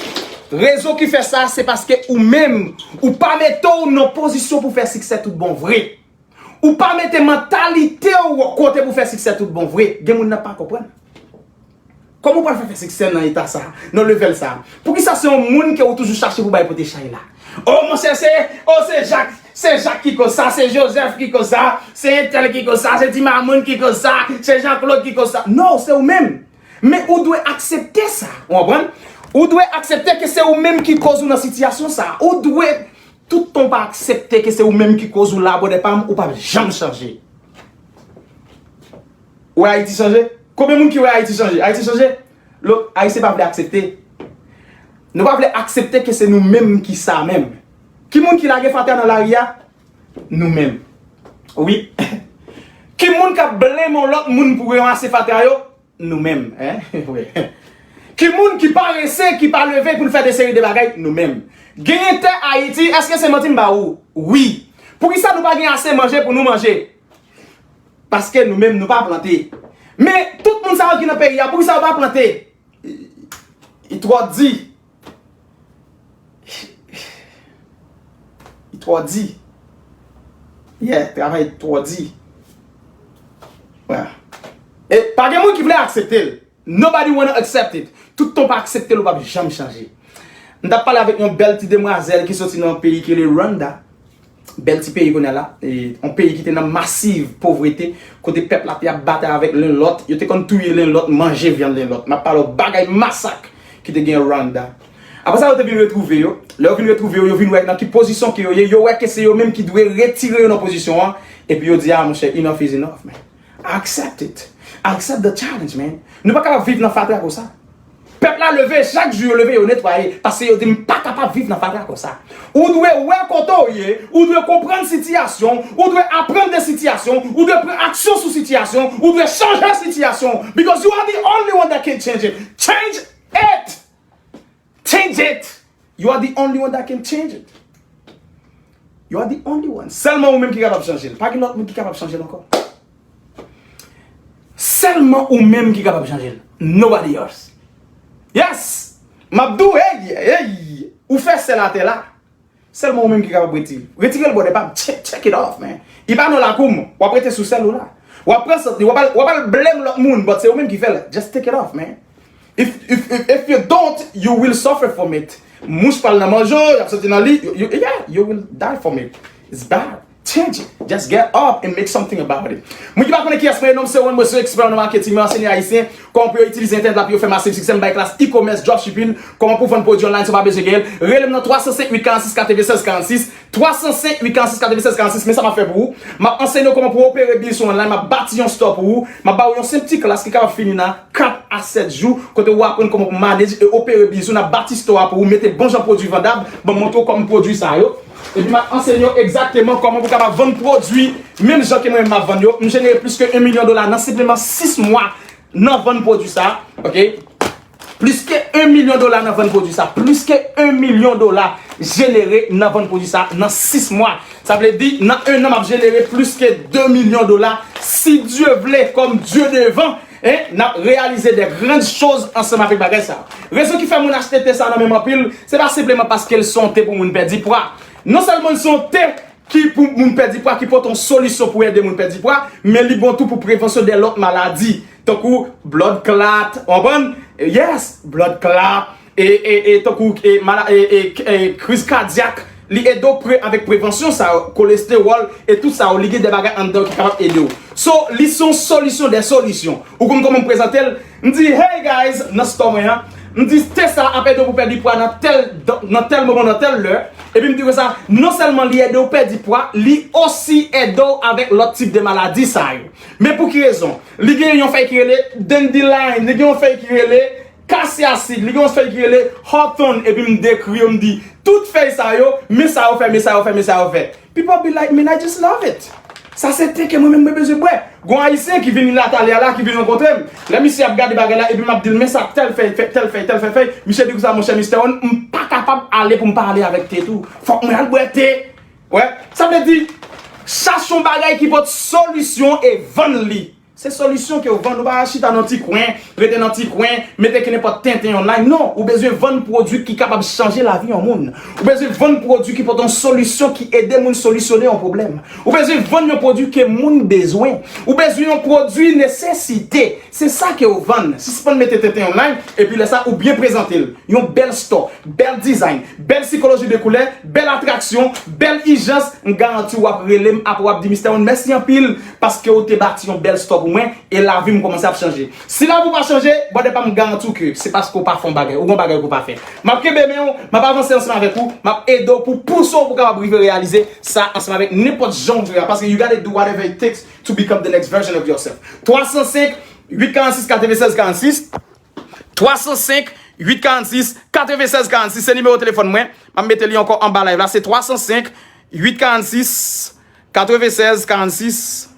Rezon ki fè sa, se paske ou menm, ou pa mete w nan pozisyon pou fè siksè tout bon vre. Ou pa mete mantalite w kote pou fè siksè tout bon vre. Gen moun nan pa konprann. Kòman w pral fè fè siksè nan eta sa, nan level sa? Poukisa se yon moun ke w toujou chache pou bay pote chay la? Oh, monchè, se, oh, se Jak, se Jak ki koz sa, se Jozèf ki koz sa, se entèl ki koz sa, se Ti Mamoun ki koz sa, se Jan Klod ki koz sa. Non, se ou menm. Men ou dwe aksepte sa, ou konprann? Ou dwe aksepte ke se ou menm ki koz ou nan sitiyasyon sa. Ou dwe, toutan w pa aksepte ke se ou menm ki koz ou la, brother pa m, ou p ap janm chanje. Ou wè Ayiti chanje? Konbyen moun ki wè Ayiti chanje? Ayiti chanje? Lòt, Ayisyen pa vle aksepte. Nou pa vle aksepte ke se nou menm ki sa menm. Ki moun ki lage fatra nan lari a? Nou menm. Wi. Ki moun k ap blame yon lòt moun pou ranmase fatra yo? Nou menm, en? Wi. Ki moun ki parese, ki pa leve pou l fè de seri de bagay? Nou menm. Genyen tè Ayiti, èske se manti m ba ou? Wi. Poukisa nou pa gen ase manje pou nou manje? Paske nou menm nou pa plante. Men tout moun sa yo ki nan peyi a, poukisa yo pa plante? Li, li twò di. Li twò di. Yeah, travay twò di. Voilà. E pa gen moun ki vle aksepte l. Nobody wanna accept it. Tout tan w pa aksepte l, ou p ap janm chanje. M t ap pale avèk yon bèl ti demwazèl ki soti nan yon peyi ki rele Rwanda. Bèl ti peyi kounye a la. E, yon peyi ki te nan masiv povrete, kote pèp la te ap batay avèk len lòt, yo te konn touye len lòt, manje vyann len lòt. M ap pale w bagay masak ki te gen Rwanda. Apre sa, yo te vin retwouve yo. Lè yo vin retwouve yo, yo vin wè nan ki pozisyon ke yo ye, yo wè ke se yo menm ki dwe retire yo nan pozisyon an. Epi yo di, "Ah, monchè, enough is enough, man. I accept it. I accept the challenge, man." Nou pa kapab viv nan fatra konsa. Pèp la leve, chak jou yo leve, yo netwaye, paske yo di, "M pa kapab viv nan fatra konsa." Ou dwe wè kote w ye, ou dwe konprann sitiyasyon, ou dwe aprann de sitiyasyon, ou dwe pran aksyon sou sitiyasyon, ou dwe chanje sitiyasyon. Because you are the only one that can change it. Change it! Change it! You are the only one that can change it. You are the only one. Sèlman ou menm ki kapab chanje l. Pa gen lòt moun ki kapab chanje l ankò. Sèlman ou menm ki kapab chanje l. Nobody else. Yes! M ap di w, hey, hey, ou fè sèl atè la. Sèlman ou menm ki kapab retire. Retire l bòdè pa m. Check, check it off, man. Li pa nan lakou m. W ap rete sou sèl ou la. W ap pran sant li, w ap al, w ap al blame lòt moun, but se ou menm ki fè l. Just take it off, man. If, if, if, if you don't, you will suffer from it. Mouch pral nan manje w, y ap soti nan li, you, you, yeah, you will die from it. It's bad. Change it. Just get up and make something about it. Mwen ki pa konnen kiyès mwen ye, non m se One Boy, se eksperyen nan marketing, mwen anseye Ayisyen kòman pou yo itilize entènèt la pou yo fè masiv siksè. M bay klas e-commerce, dropshipping, kòman pou vann pwodui online san w pa bezwen genyen l. Rele m nan twa san senk uit karannsis katrevennsèz karannsis, twa san senk uit karannsis katrevennsèz karannsis, men sa m ap fè pou ou. M ap anseye w kòman pou w opere biznis ou online, m ap bati yon store pou ou, m ap ba ou yon senp ti klas ki kapab fini nan kat a sèt jou, kote w aprann kòman pou manage e opere biznis ou, n ap bati store a pou ou, mete bon jan pwodui vandab, ban m montre w kòm pwodui sa yo. Epi m ap anseye w egzakteman kòman pou w kapab vann pwodui menm jan ke mwen menm m ap vann yo. M jenere plis ke yon milyon dola nan senpleman sis mwa nan vann pwodui sa, ok? Plis ke yon milyon dola nan vann pwodui sa. Plis ke yon milyon dola jenere nan vann pwodui sa nan sis mwa. Sa vle di, nan en an, m ap jenere plis ke de milyon dola. Si Dye vle, comme Dieu devant, hein, n ap reyalize de grandes choses ansanm avèk bagay sa. Rezon ki fè moun achte te sa nan men m anpil, se pa senpleman paske l se yon te pou moun pèdi pwa. Non sèlman l se yon te ki pou moun pèdi pwa, ki pote yon solisyon pou ede moun pèdi pwa, men li bon tou pou prevansyon de lòt maladi, tankou blood clot, w konprann? Yes, blood clot, e, e, e tankou e, mala, e, e, e, kriz kadyak, li ede w pre, avèk prevansyon sa yo, kolestewòl e tout sa yo, li gen de bagay anndan yo ki kapab ede w. So, li se yon solisyon de solisyon. Ou konn kòman m prezante l? M di, "Hey guys," nan store mwen an, m di, "Te sa ap ede w pou pèdi pwa nan tèl, nan tèl moman, nan tèl lè." Epi m di konsa, non sèlman li ede w pèdi pwa, li osi ede w avèk lòt tip de maladi sa yo. Men pou ki rezon? Li gen yon fèy ki rele dandelion, li gen yon fèy ki rele kasyasid, li gen yon fèy ki rele hawthorn, epi m dekri yo, m di, "Tout fèy sa yo, men sa yo fè, men sa yo fè, men sa yo fè." People be like, "Man, I just love it." Sa se te ke mwen menm mwen bezwen bwè. Gon Ayisyen ki vin la talè a la, ki vin rankontre m. Lè misye ap gade bagay la, epi m ap di l, "Men sa, tèl fèy, fè, tèl fèy, tèl fèy, fèy." Misye di konsa, "Monchè, mistè One, m pa kapab ale pou m pa ale avèk te tou. Fòk mwen al bwè te." Wè, sa vle di, chache yon bagay ki pote solisyon e vann li. Se solisyon ke w vann, ou pa chita nan ti kwen, rete nan ti kwen, mete kenenpòt tenten online. Non, ou bezwen vann pwodui ki kapab chanje lavi yon moun. Ou bezwen vann pwodui ki pote yon solisyon, ki ede moun solisyone yon pwoblèm. Ou bezwen vann yon pwodui ke moun bezwen. Ou bezwen yon pwodui nesesite. Se sa ke w vann. Sispann mete tenten online, epi lè sa, ou byen prezante l. Yon bèl store, bèl design, bèl sikoloji de koulè, bèl atraksyon, bèl ijans, m garanti w ap rele m apre w ap di, "Mistè One, mèsi anpil, paske w te bati yon bèl store pou mwen, e lavi m kòmanse ap chanje." Si lavi w pa chanje, brother pa m, garanti w ke se paske w pa fè yon bagay, ou gon bagay ke w pa fè. M ap kenbe men w, m ap avanse ansanm avèk ou, m ap ede w pou pouse w pou w kapab rive reyalize sa ansanm avèk nenpòt jan w vle a, paske you gotta do whatever it takes to become the next version of yourself. Twa san senk, uit karannsis, katrevennsèz karannsis. Twa san senk, uit karannsis, katrevennsèz karannsis, se nimewo telefòn mwen. M ap mete li ankò anba live la. Se twa san senk, uit karannsis, katrevennsèz karannsis.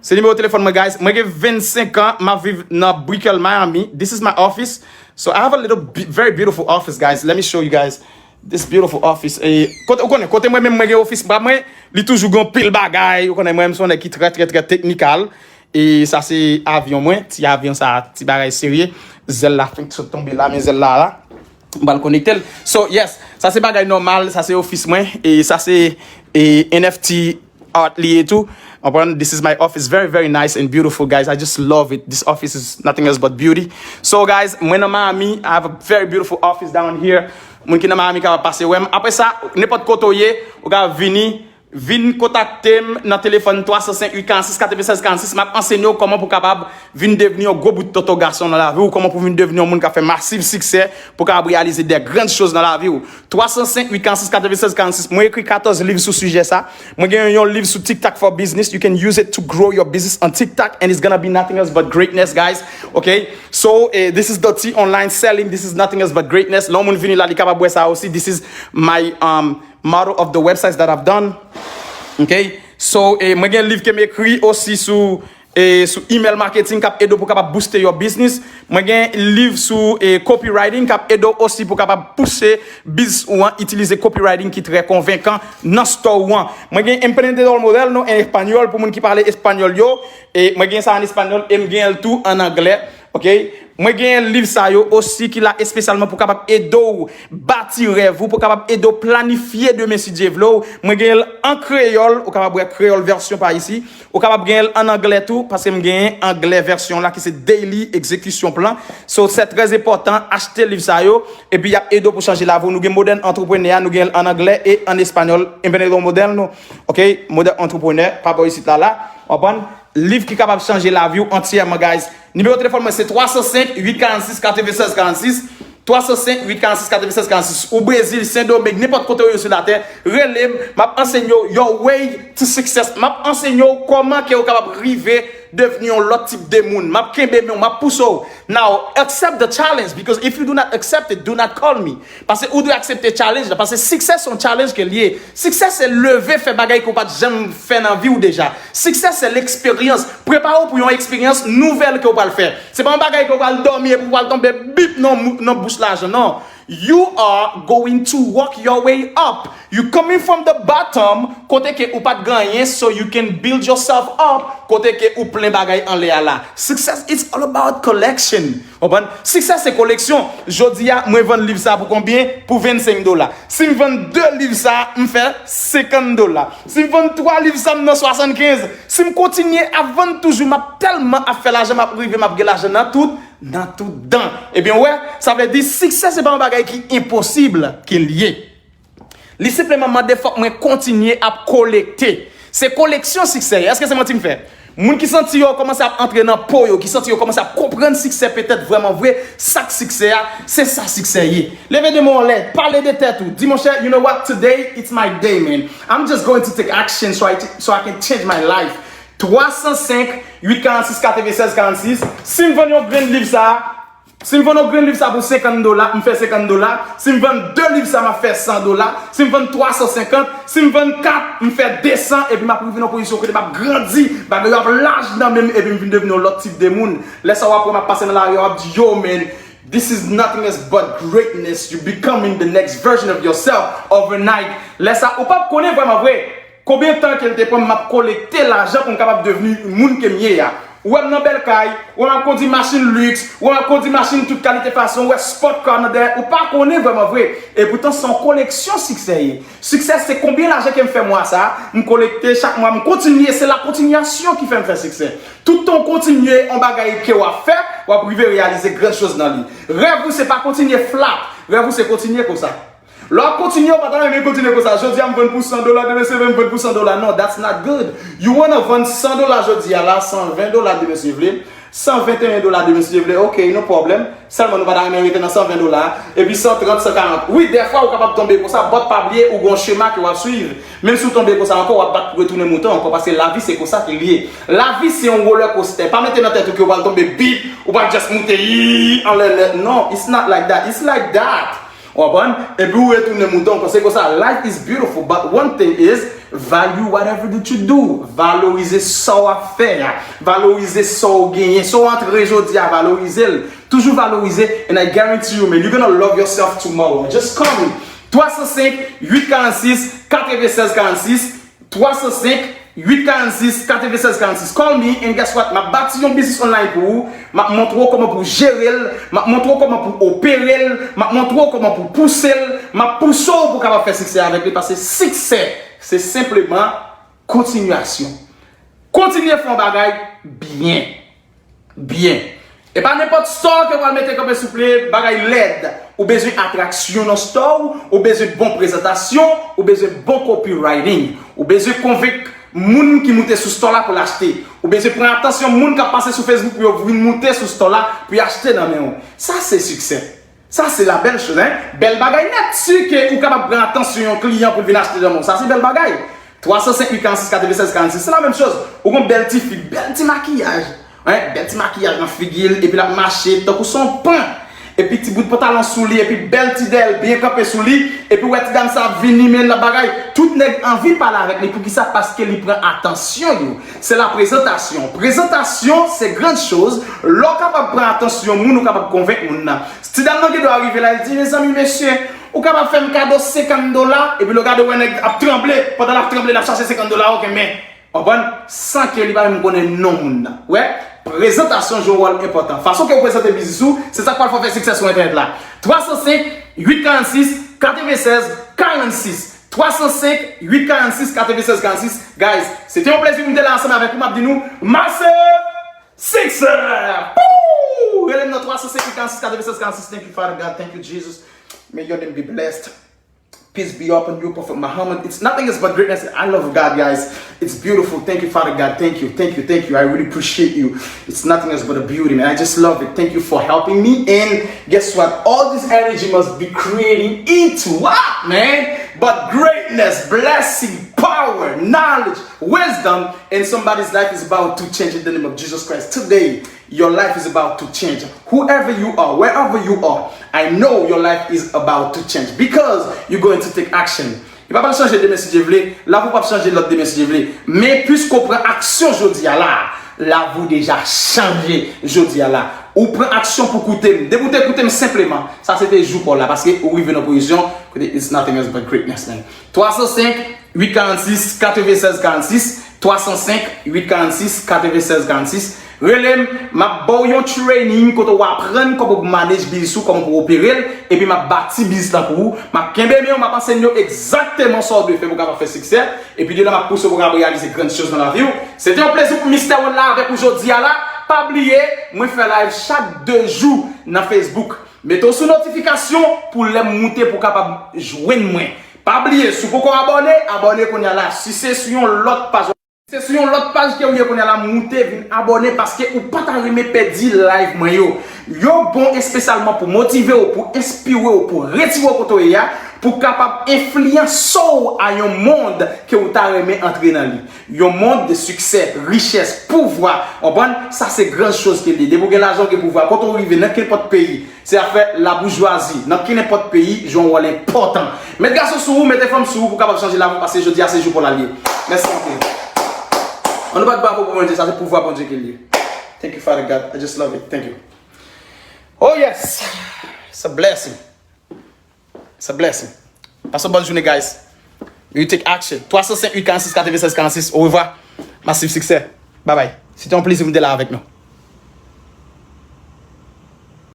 Se nimewo telefòn mwen, guys. Mwen gen vennsenk an, m ap viv nan Brickell, Miami. This is my office. So I have a little be- very beautiful office, guys. Let me show you guys this beautiful office. E, kote, ou konnen, kote mwen menm mwen gen office pa mwen, li toujou gen pil bagay. Ou konnen mwen menm se yon nèg ki trè, trè, trè teknikal. E sa se avyon mwen, ti avyon sa, ti bagay serye. Zèl la fenk sot tonbe la, men zèl la la. M pral konekte l. So, yes, sa se bagay nòmal, sa se office mwen, e sa se e, N F T art li ye tou. Konprann? This is my office, very, very nice and beautiful, guys. I just love it. This office is nothing else but beauty. So, guys, mwen nan Miami, I have a very beautiful office down here. Moun ki nan Miami kapab pase wè m. Apre sa, nenpòt kote w ye, ou ka vini, vin kontakte m nan telefòn twa san senk uit karannsis katrevennsèz karannsis. M ap ansenye w kòman pou w kapab vin devni yon gwo bout tonton gason nan lavi w, kòman pou w vin devni yon moun k ap fè masiv siksè, pou w kapab reyalize de grann choz nan lavi w. Twa san senk uit karannsis katrevennsèz karannsis. Mwen ekri katòz liv sou sijè sa. Mwen gen yon liv sou TikTok for Business. You can use it to grow your business on TikTok and it's gonna be nothing else but greatness, guys. Okay? So, eh, this is the T online selling. This is nothing else but greatness. Lè yon moun vini la, li kapab wè sa osi. This is my um, model of the websites that I've done. Okay? So, eh, mwen gen liv ke m ekri osi sou, eh, sou email marketing k ap ede w pou w kapab booste your business. Mwen gen liv sou, eh, copywriting k ap ede w osi pou w kapab pouse biznis ou an itilize copywriting ki trè konvenkan nan store ou an. Mwen gen Emprendedor Moderno en español pou moun ki pale espanyòl yo. E mwen gen sa an espanyòl e m gen l tou an anglè. Ok? Mwen gen liv sa yo osi ki la espesyalman pou kapab ede w bati rèv ou, pou kapab ede w planifye demen si Dye vle w. Mwen gen l an kreyòl, ou kapab wè kreyòl vèsyon pa isi. Ou kapab gen l an anglè tou, paske m gen anglè vèsyon la ki se Daily Execution Plan. So, se trè enpòtan, achte liv sa yo, epi y ap ede w pou chanje lavi w. Nou gen Modèn Antreprenè a, nou gen l an anglè e an espanyòl. Emprendedor Moderno, ok? Modèn Antreprenè, pa bò isit la, la. W konprann? Liv ki kapab chanje lavi w antyèman, guys. Nimewo telefòn mwen se twa san senk uit karannsis katrevennsèz karannsis. Twa san senk uit karannsis katrevennsèz karannsis. Ou Brezil, Sendomeng, nenpòt kote w ye sou latè, rele m, m ap ansenye w your way to success. M ap ansenye w kòman ke w kapab rive devni yon lòt tip de moun. M ap kenbe men w, m ap pouse w. Now, accept the challenge, because if you do not accept it, do not call me. Paske ou dwe aksepte challenge la, paske siksè se yon challenge ke l ye. Siksè se leve fè bagay ke w pa t janm fè nan vi w deja. Siksè se leksperyans. Prepare w pou yon eksperyans nouvèl ke w pral fè. Se pa yon bagay ke w pral dòmi epi w pral tonbe bip nan, nan bous lajan, non. You are going to work your way up. You coming from the bottom, kote ke ou pa t gen anyen, so you can build yourself up, kote ke ou plen bagay anlè a la. Success, it's all about collection. Konprann? Siksè se koleksyon. Jodi a, mwen vann liv sa pou konbyen? Pou vennsenk dola. Si m vann de liv sa, m fè senkant dola. Si m vann twa liv sa, m nan swasannkenz. Si m kontinye ap vann toujou, m ap tèlman ap fè lajan, m ap rive, m ap gen lajan nan tout, nan tout dan. Ebyen, wè, sa vle di siksè se pa yon bagay ki enposib ke l ye. Li senpleman mande fòk mwen kontinye ap kolekte. Se koleksyon siksè ye. Èske se manti m fè? Moun ki santi yo kòmanse ap antre nan po yo, ki santi yo kòmanse ap konprann siksè petèt vrèman vre, sa k siksè a, se sa siksè ye. Leve de men w anlè, pale de tèt ou. Di, monchè, you know what? Today, it's my day, man. I'm just going to take action so I, so I can change my life. Twa san senk uit karannsis katrevennsèz karannsis. Si m vann yon grenn liv sa a, Si m vann yon grenn liv sa pou senkant dola, m fè senkant dola. Si m vann de liv sa, m ap fè san dola. Si m vann twa san senkant, si m vann kat, m fè desan, epi m ap rive nan pozisyon kote m ap grandi, bagay yo ap laj nan men m, epi m vin devni yon lòt tip de moun. Lè sa w ap wè m ap pase nan lari, w ap di, yo, man, this is nothing else but greatness. You becoming the next version of yourself overnight. Lè sa, ou p ap konnen vrèman vre. Konbyen tan ke l te pran m ap kolekte lajan pou m kapab devni moun ke m ye a? Ou wè m nan bèl kay, ou wè m ap kondi machin liks, ou wè m ap kondi machin tout kalite fason, ou wè sport car nan dèyè, ou pa konnen vrèman vre. E poutan se yon koleksyon siksè ye. Siksè se konbyen lajan ke m fè mwa sa a, m kolekte chak mwa, m kontinye, se la kontinyasyon ki fè m fè siksè. Tout tan w kontinye yon bagay ke w ap fè, w ap rive reyalize grann choz nan li. Rèv ou se pa kontinye flat, rèv ou se kontinye konsa. Lè w ap kontinye, ou pa ta renmen kontinye konsa. Jodi a m vann pou san dola, demen si Dye vle m vann pou san dola. Non, that's not good. You wanna vann san dola jodi a la, san ven dola demen si Dye vle, san venteyen dola demen si Dye vle, ok, no problem. Sèlman nou pa ta renmen rete nan san ven dola, epi san trant, san karant. Wi, dèfwa ou kapab tonbe konsa, but pa bliye ou gen yon chema ke w ap swiv. Menm si w tonbe konsa ankò, w ap bat pou retounen monte ankò, paske lavi se konsa ke l ye. Lavi se yon roller coaster. Pa mete nan tèt ou ke w pral tonbe bip, ou pral just moute yi anlè nèt. Non, it's not like that. It's like that. Ou konprann? Epi ou retounen mouton, paske konsa, life is beautiful, but one thing is, value whatever that you do. Valorize sa w ap fè a. Valorize sa w genyen. Sa w antre jodi a, valorize l. Toujou valorize, and I guarantee you, man, you're gonna love yourself tomorrow. Just call me. Twa san senk, uit karannsis, katrevennsèz karannsis. Twa san senk, uit karannsis, katrevennsèz karannsis. Call me and guess what? M ap bati yon biznis online pou ou. M ap montre w kòman pou w jere l. M ap montre w kòman pou w opere l. M ap montre w kòman pou w pouse l. M ap pouse w pou w kapab fè siksè avèk li, paske siksè, se senpleman kontinyasyon. Kontinye fè yon bagay byen. Byen. E pa nenpòt store ke w al mete kanpe souple, bagay lèd. Ou bezwen atraksyon nan store ou, ou bezwen bon prezantasyon, ou bezwen bon copywriting, ou bezwen konvenk moun ki moute sou store la pou l achte. Ou bezwen pran atansyon moun k ap pase sou Facebook pou yo vin moute sou store la pou y achte nan men w. Sa se siksè. Sa se la bèl choz, hein? Bèl bagay nèt. Si ke ou kapab pran atansyon yon kliyan pou l vin achte nan men w, sa se bèl bagay. Twa san senk uit karannsis katrevennsèz karannsis, se la menm choz. Ou gon bèl ti fi, bèl ti makiyaj. Hein? Bèl ti makiyaj nan figi l, epi l ap mache tankou se yon pan. Epi ti bout pantalon sou li, epi bèl ti dèyè l byen kanpe sou li, epi ou wè ti dam sa ap vini, men l ap bagay. Tout nèg anvi pale avèk li. Poukisa? Paske li pran atansyon yo. Se la prezantasyon. Prezantasyon, se grann choz. Lè w kapab pran atansyon moun, ou kapab konvenk moun nan. Ti dam nan gen dwa rive la, li di, mezanmi, mesye, ou kapab fè m kado senkant dola? Epi lè w gade, w wè nèg ap tranble, pandan l ap tranble, l ap chache senkant dola, oke, men, w konprann, san ke li pa menm konnen non moun nan. Wè, prezantasyon jwe yon wòl enpòtan. Fason ke w prezante biznis ou, se sa k pral fè w fè siksè sou entènèt la. Twa san senk uit karannsis katrevennsèz karannsis. Twa san senk uit karannsis katrevennsèz karannsis. Guys, se te yon plezi pou m te la ansanm avèk ou. M ap di nou, massive success! Pou! Rele m nan twa san senk uit karannsis katrevennsèz karannsis. Thank you, Father God. Thank you, Jesus. May your name be blessed. Peace be upon you, Prophet Muhammad. It's nothing else but greatness. I love God, guys. It's beautiful. Thank you, Father God. Thank you, thank you, thank you. I really appreciate you. It's nothing else but a beauty, man. I just love it. Thank you for helping me. And guess what? All this energy must be creating into what, man? But greatness, blessing, power, knowledge, wisdom, and somebody's life is about to change in the name of Jesus Christ. Today, your life is about to change. Whoever you are, wherever you are, I know your life is about to change because you're going to take action. Li pa pral chanje demen si Dye vle, lavi w p ap chanje lòt demen si Dye vle. Men piske w pran aksyon jodi a la, lavi w deja chanje jodi a la. Ou pran aksyon pou koute m. Depi w te koute m senpleman, sa se te jou pa w la, paske ou rive nan pozisyon kote it's nothing else but greatness, man. Twa san senk uit karannsis katrevennsèz karannsis, twa san senk uit karannsis katrevennsèz karannsis. Rele m, m ap ba w yon training kote w aprann kòman pou manage biznis ou, kòman pou opere l, epi m ap bati biznis lan pou ou. M ap kenbe men w, m ap ansenye w egzakteman sa w dwe fè pou w kapab fè siksè. Epi de la, m ap pouse w pou w kapab reyalize grann choz nan lavi w. Se te yon plezi pou Mistè One la avèk ou jodi a la. Pa bliye, mwen fè live chak de jou nan Facebook. Mete w sou notifikasyon pou lè m moute pou w kapab jwenn mwen. Pa bliye, si w poko abòne, abòne kounye a la. Si se sou yon lòt paj, se sou yon lòt paj ke w ye kounye a la, moute vin abòne paske ou pa ta renmen pèdi live mwen yo. Yo bon espesyalman pou motive w, pou enspire w, pou retire w kote w ye a, pou kapab enfliyanse w a yon mond ke w ta renmen antre nan li. Yon mond de siksè, richès, pouvwa. Konprann? Sa se gran choz ke l ye. Depi w gen lajan, w gen pouvwa. Kote w rive, nan kenpòt peyi, se afè laboujwazi. Nan kenenpòt peyi, jwe yon wòl enpòtan. Met gason sou ou, mete fanm sou ou pou w kapab chanje lavi w, paske jodi a se jou pa w la l ye. Mèsi anpil. Ann nou bat bravo pou Bondye, sa se pouvwa Bondye ke l ye. Thank you, Father God. I just love it. Thank you. Oh yes. It's a blessing. It's a blessing. Passe yon bòn jounen, guys. You take action. Twa san senk uit karannsis katrevennsèz karannsis. Orevwa. Masiv siksè. Babay. Se te yon plezi pou m te la avèk nou.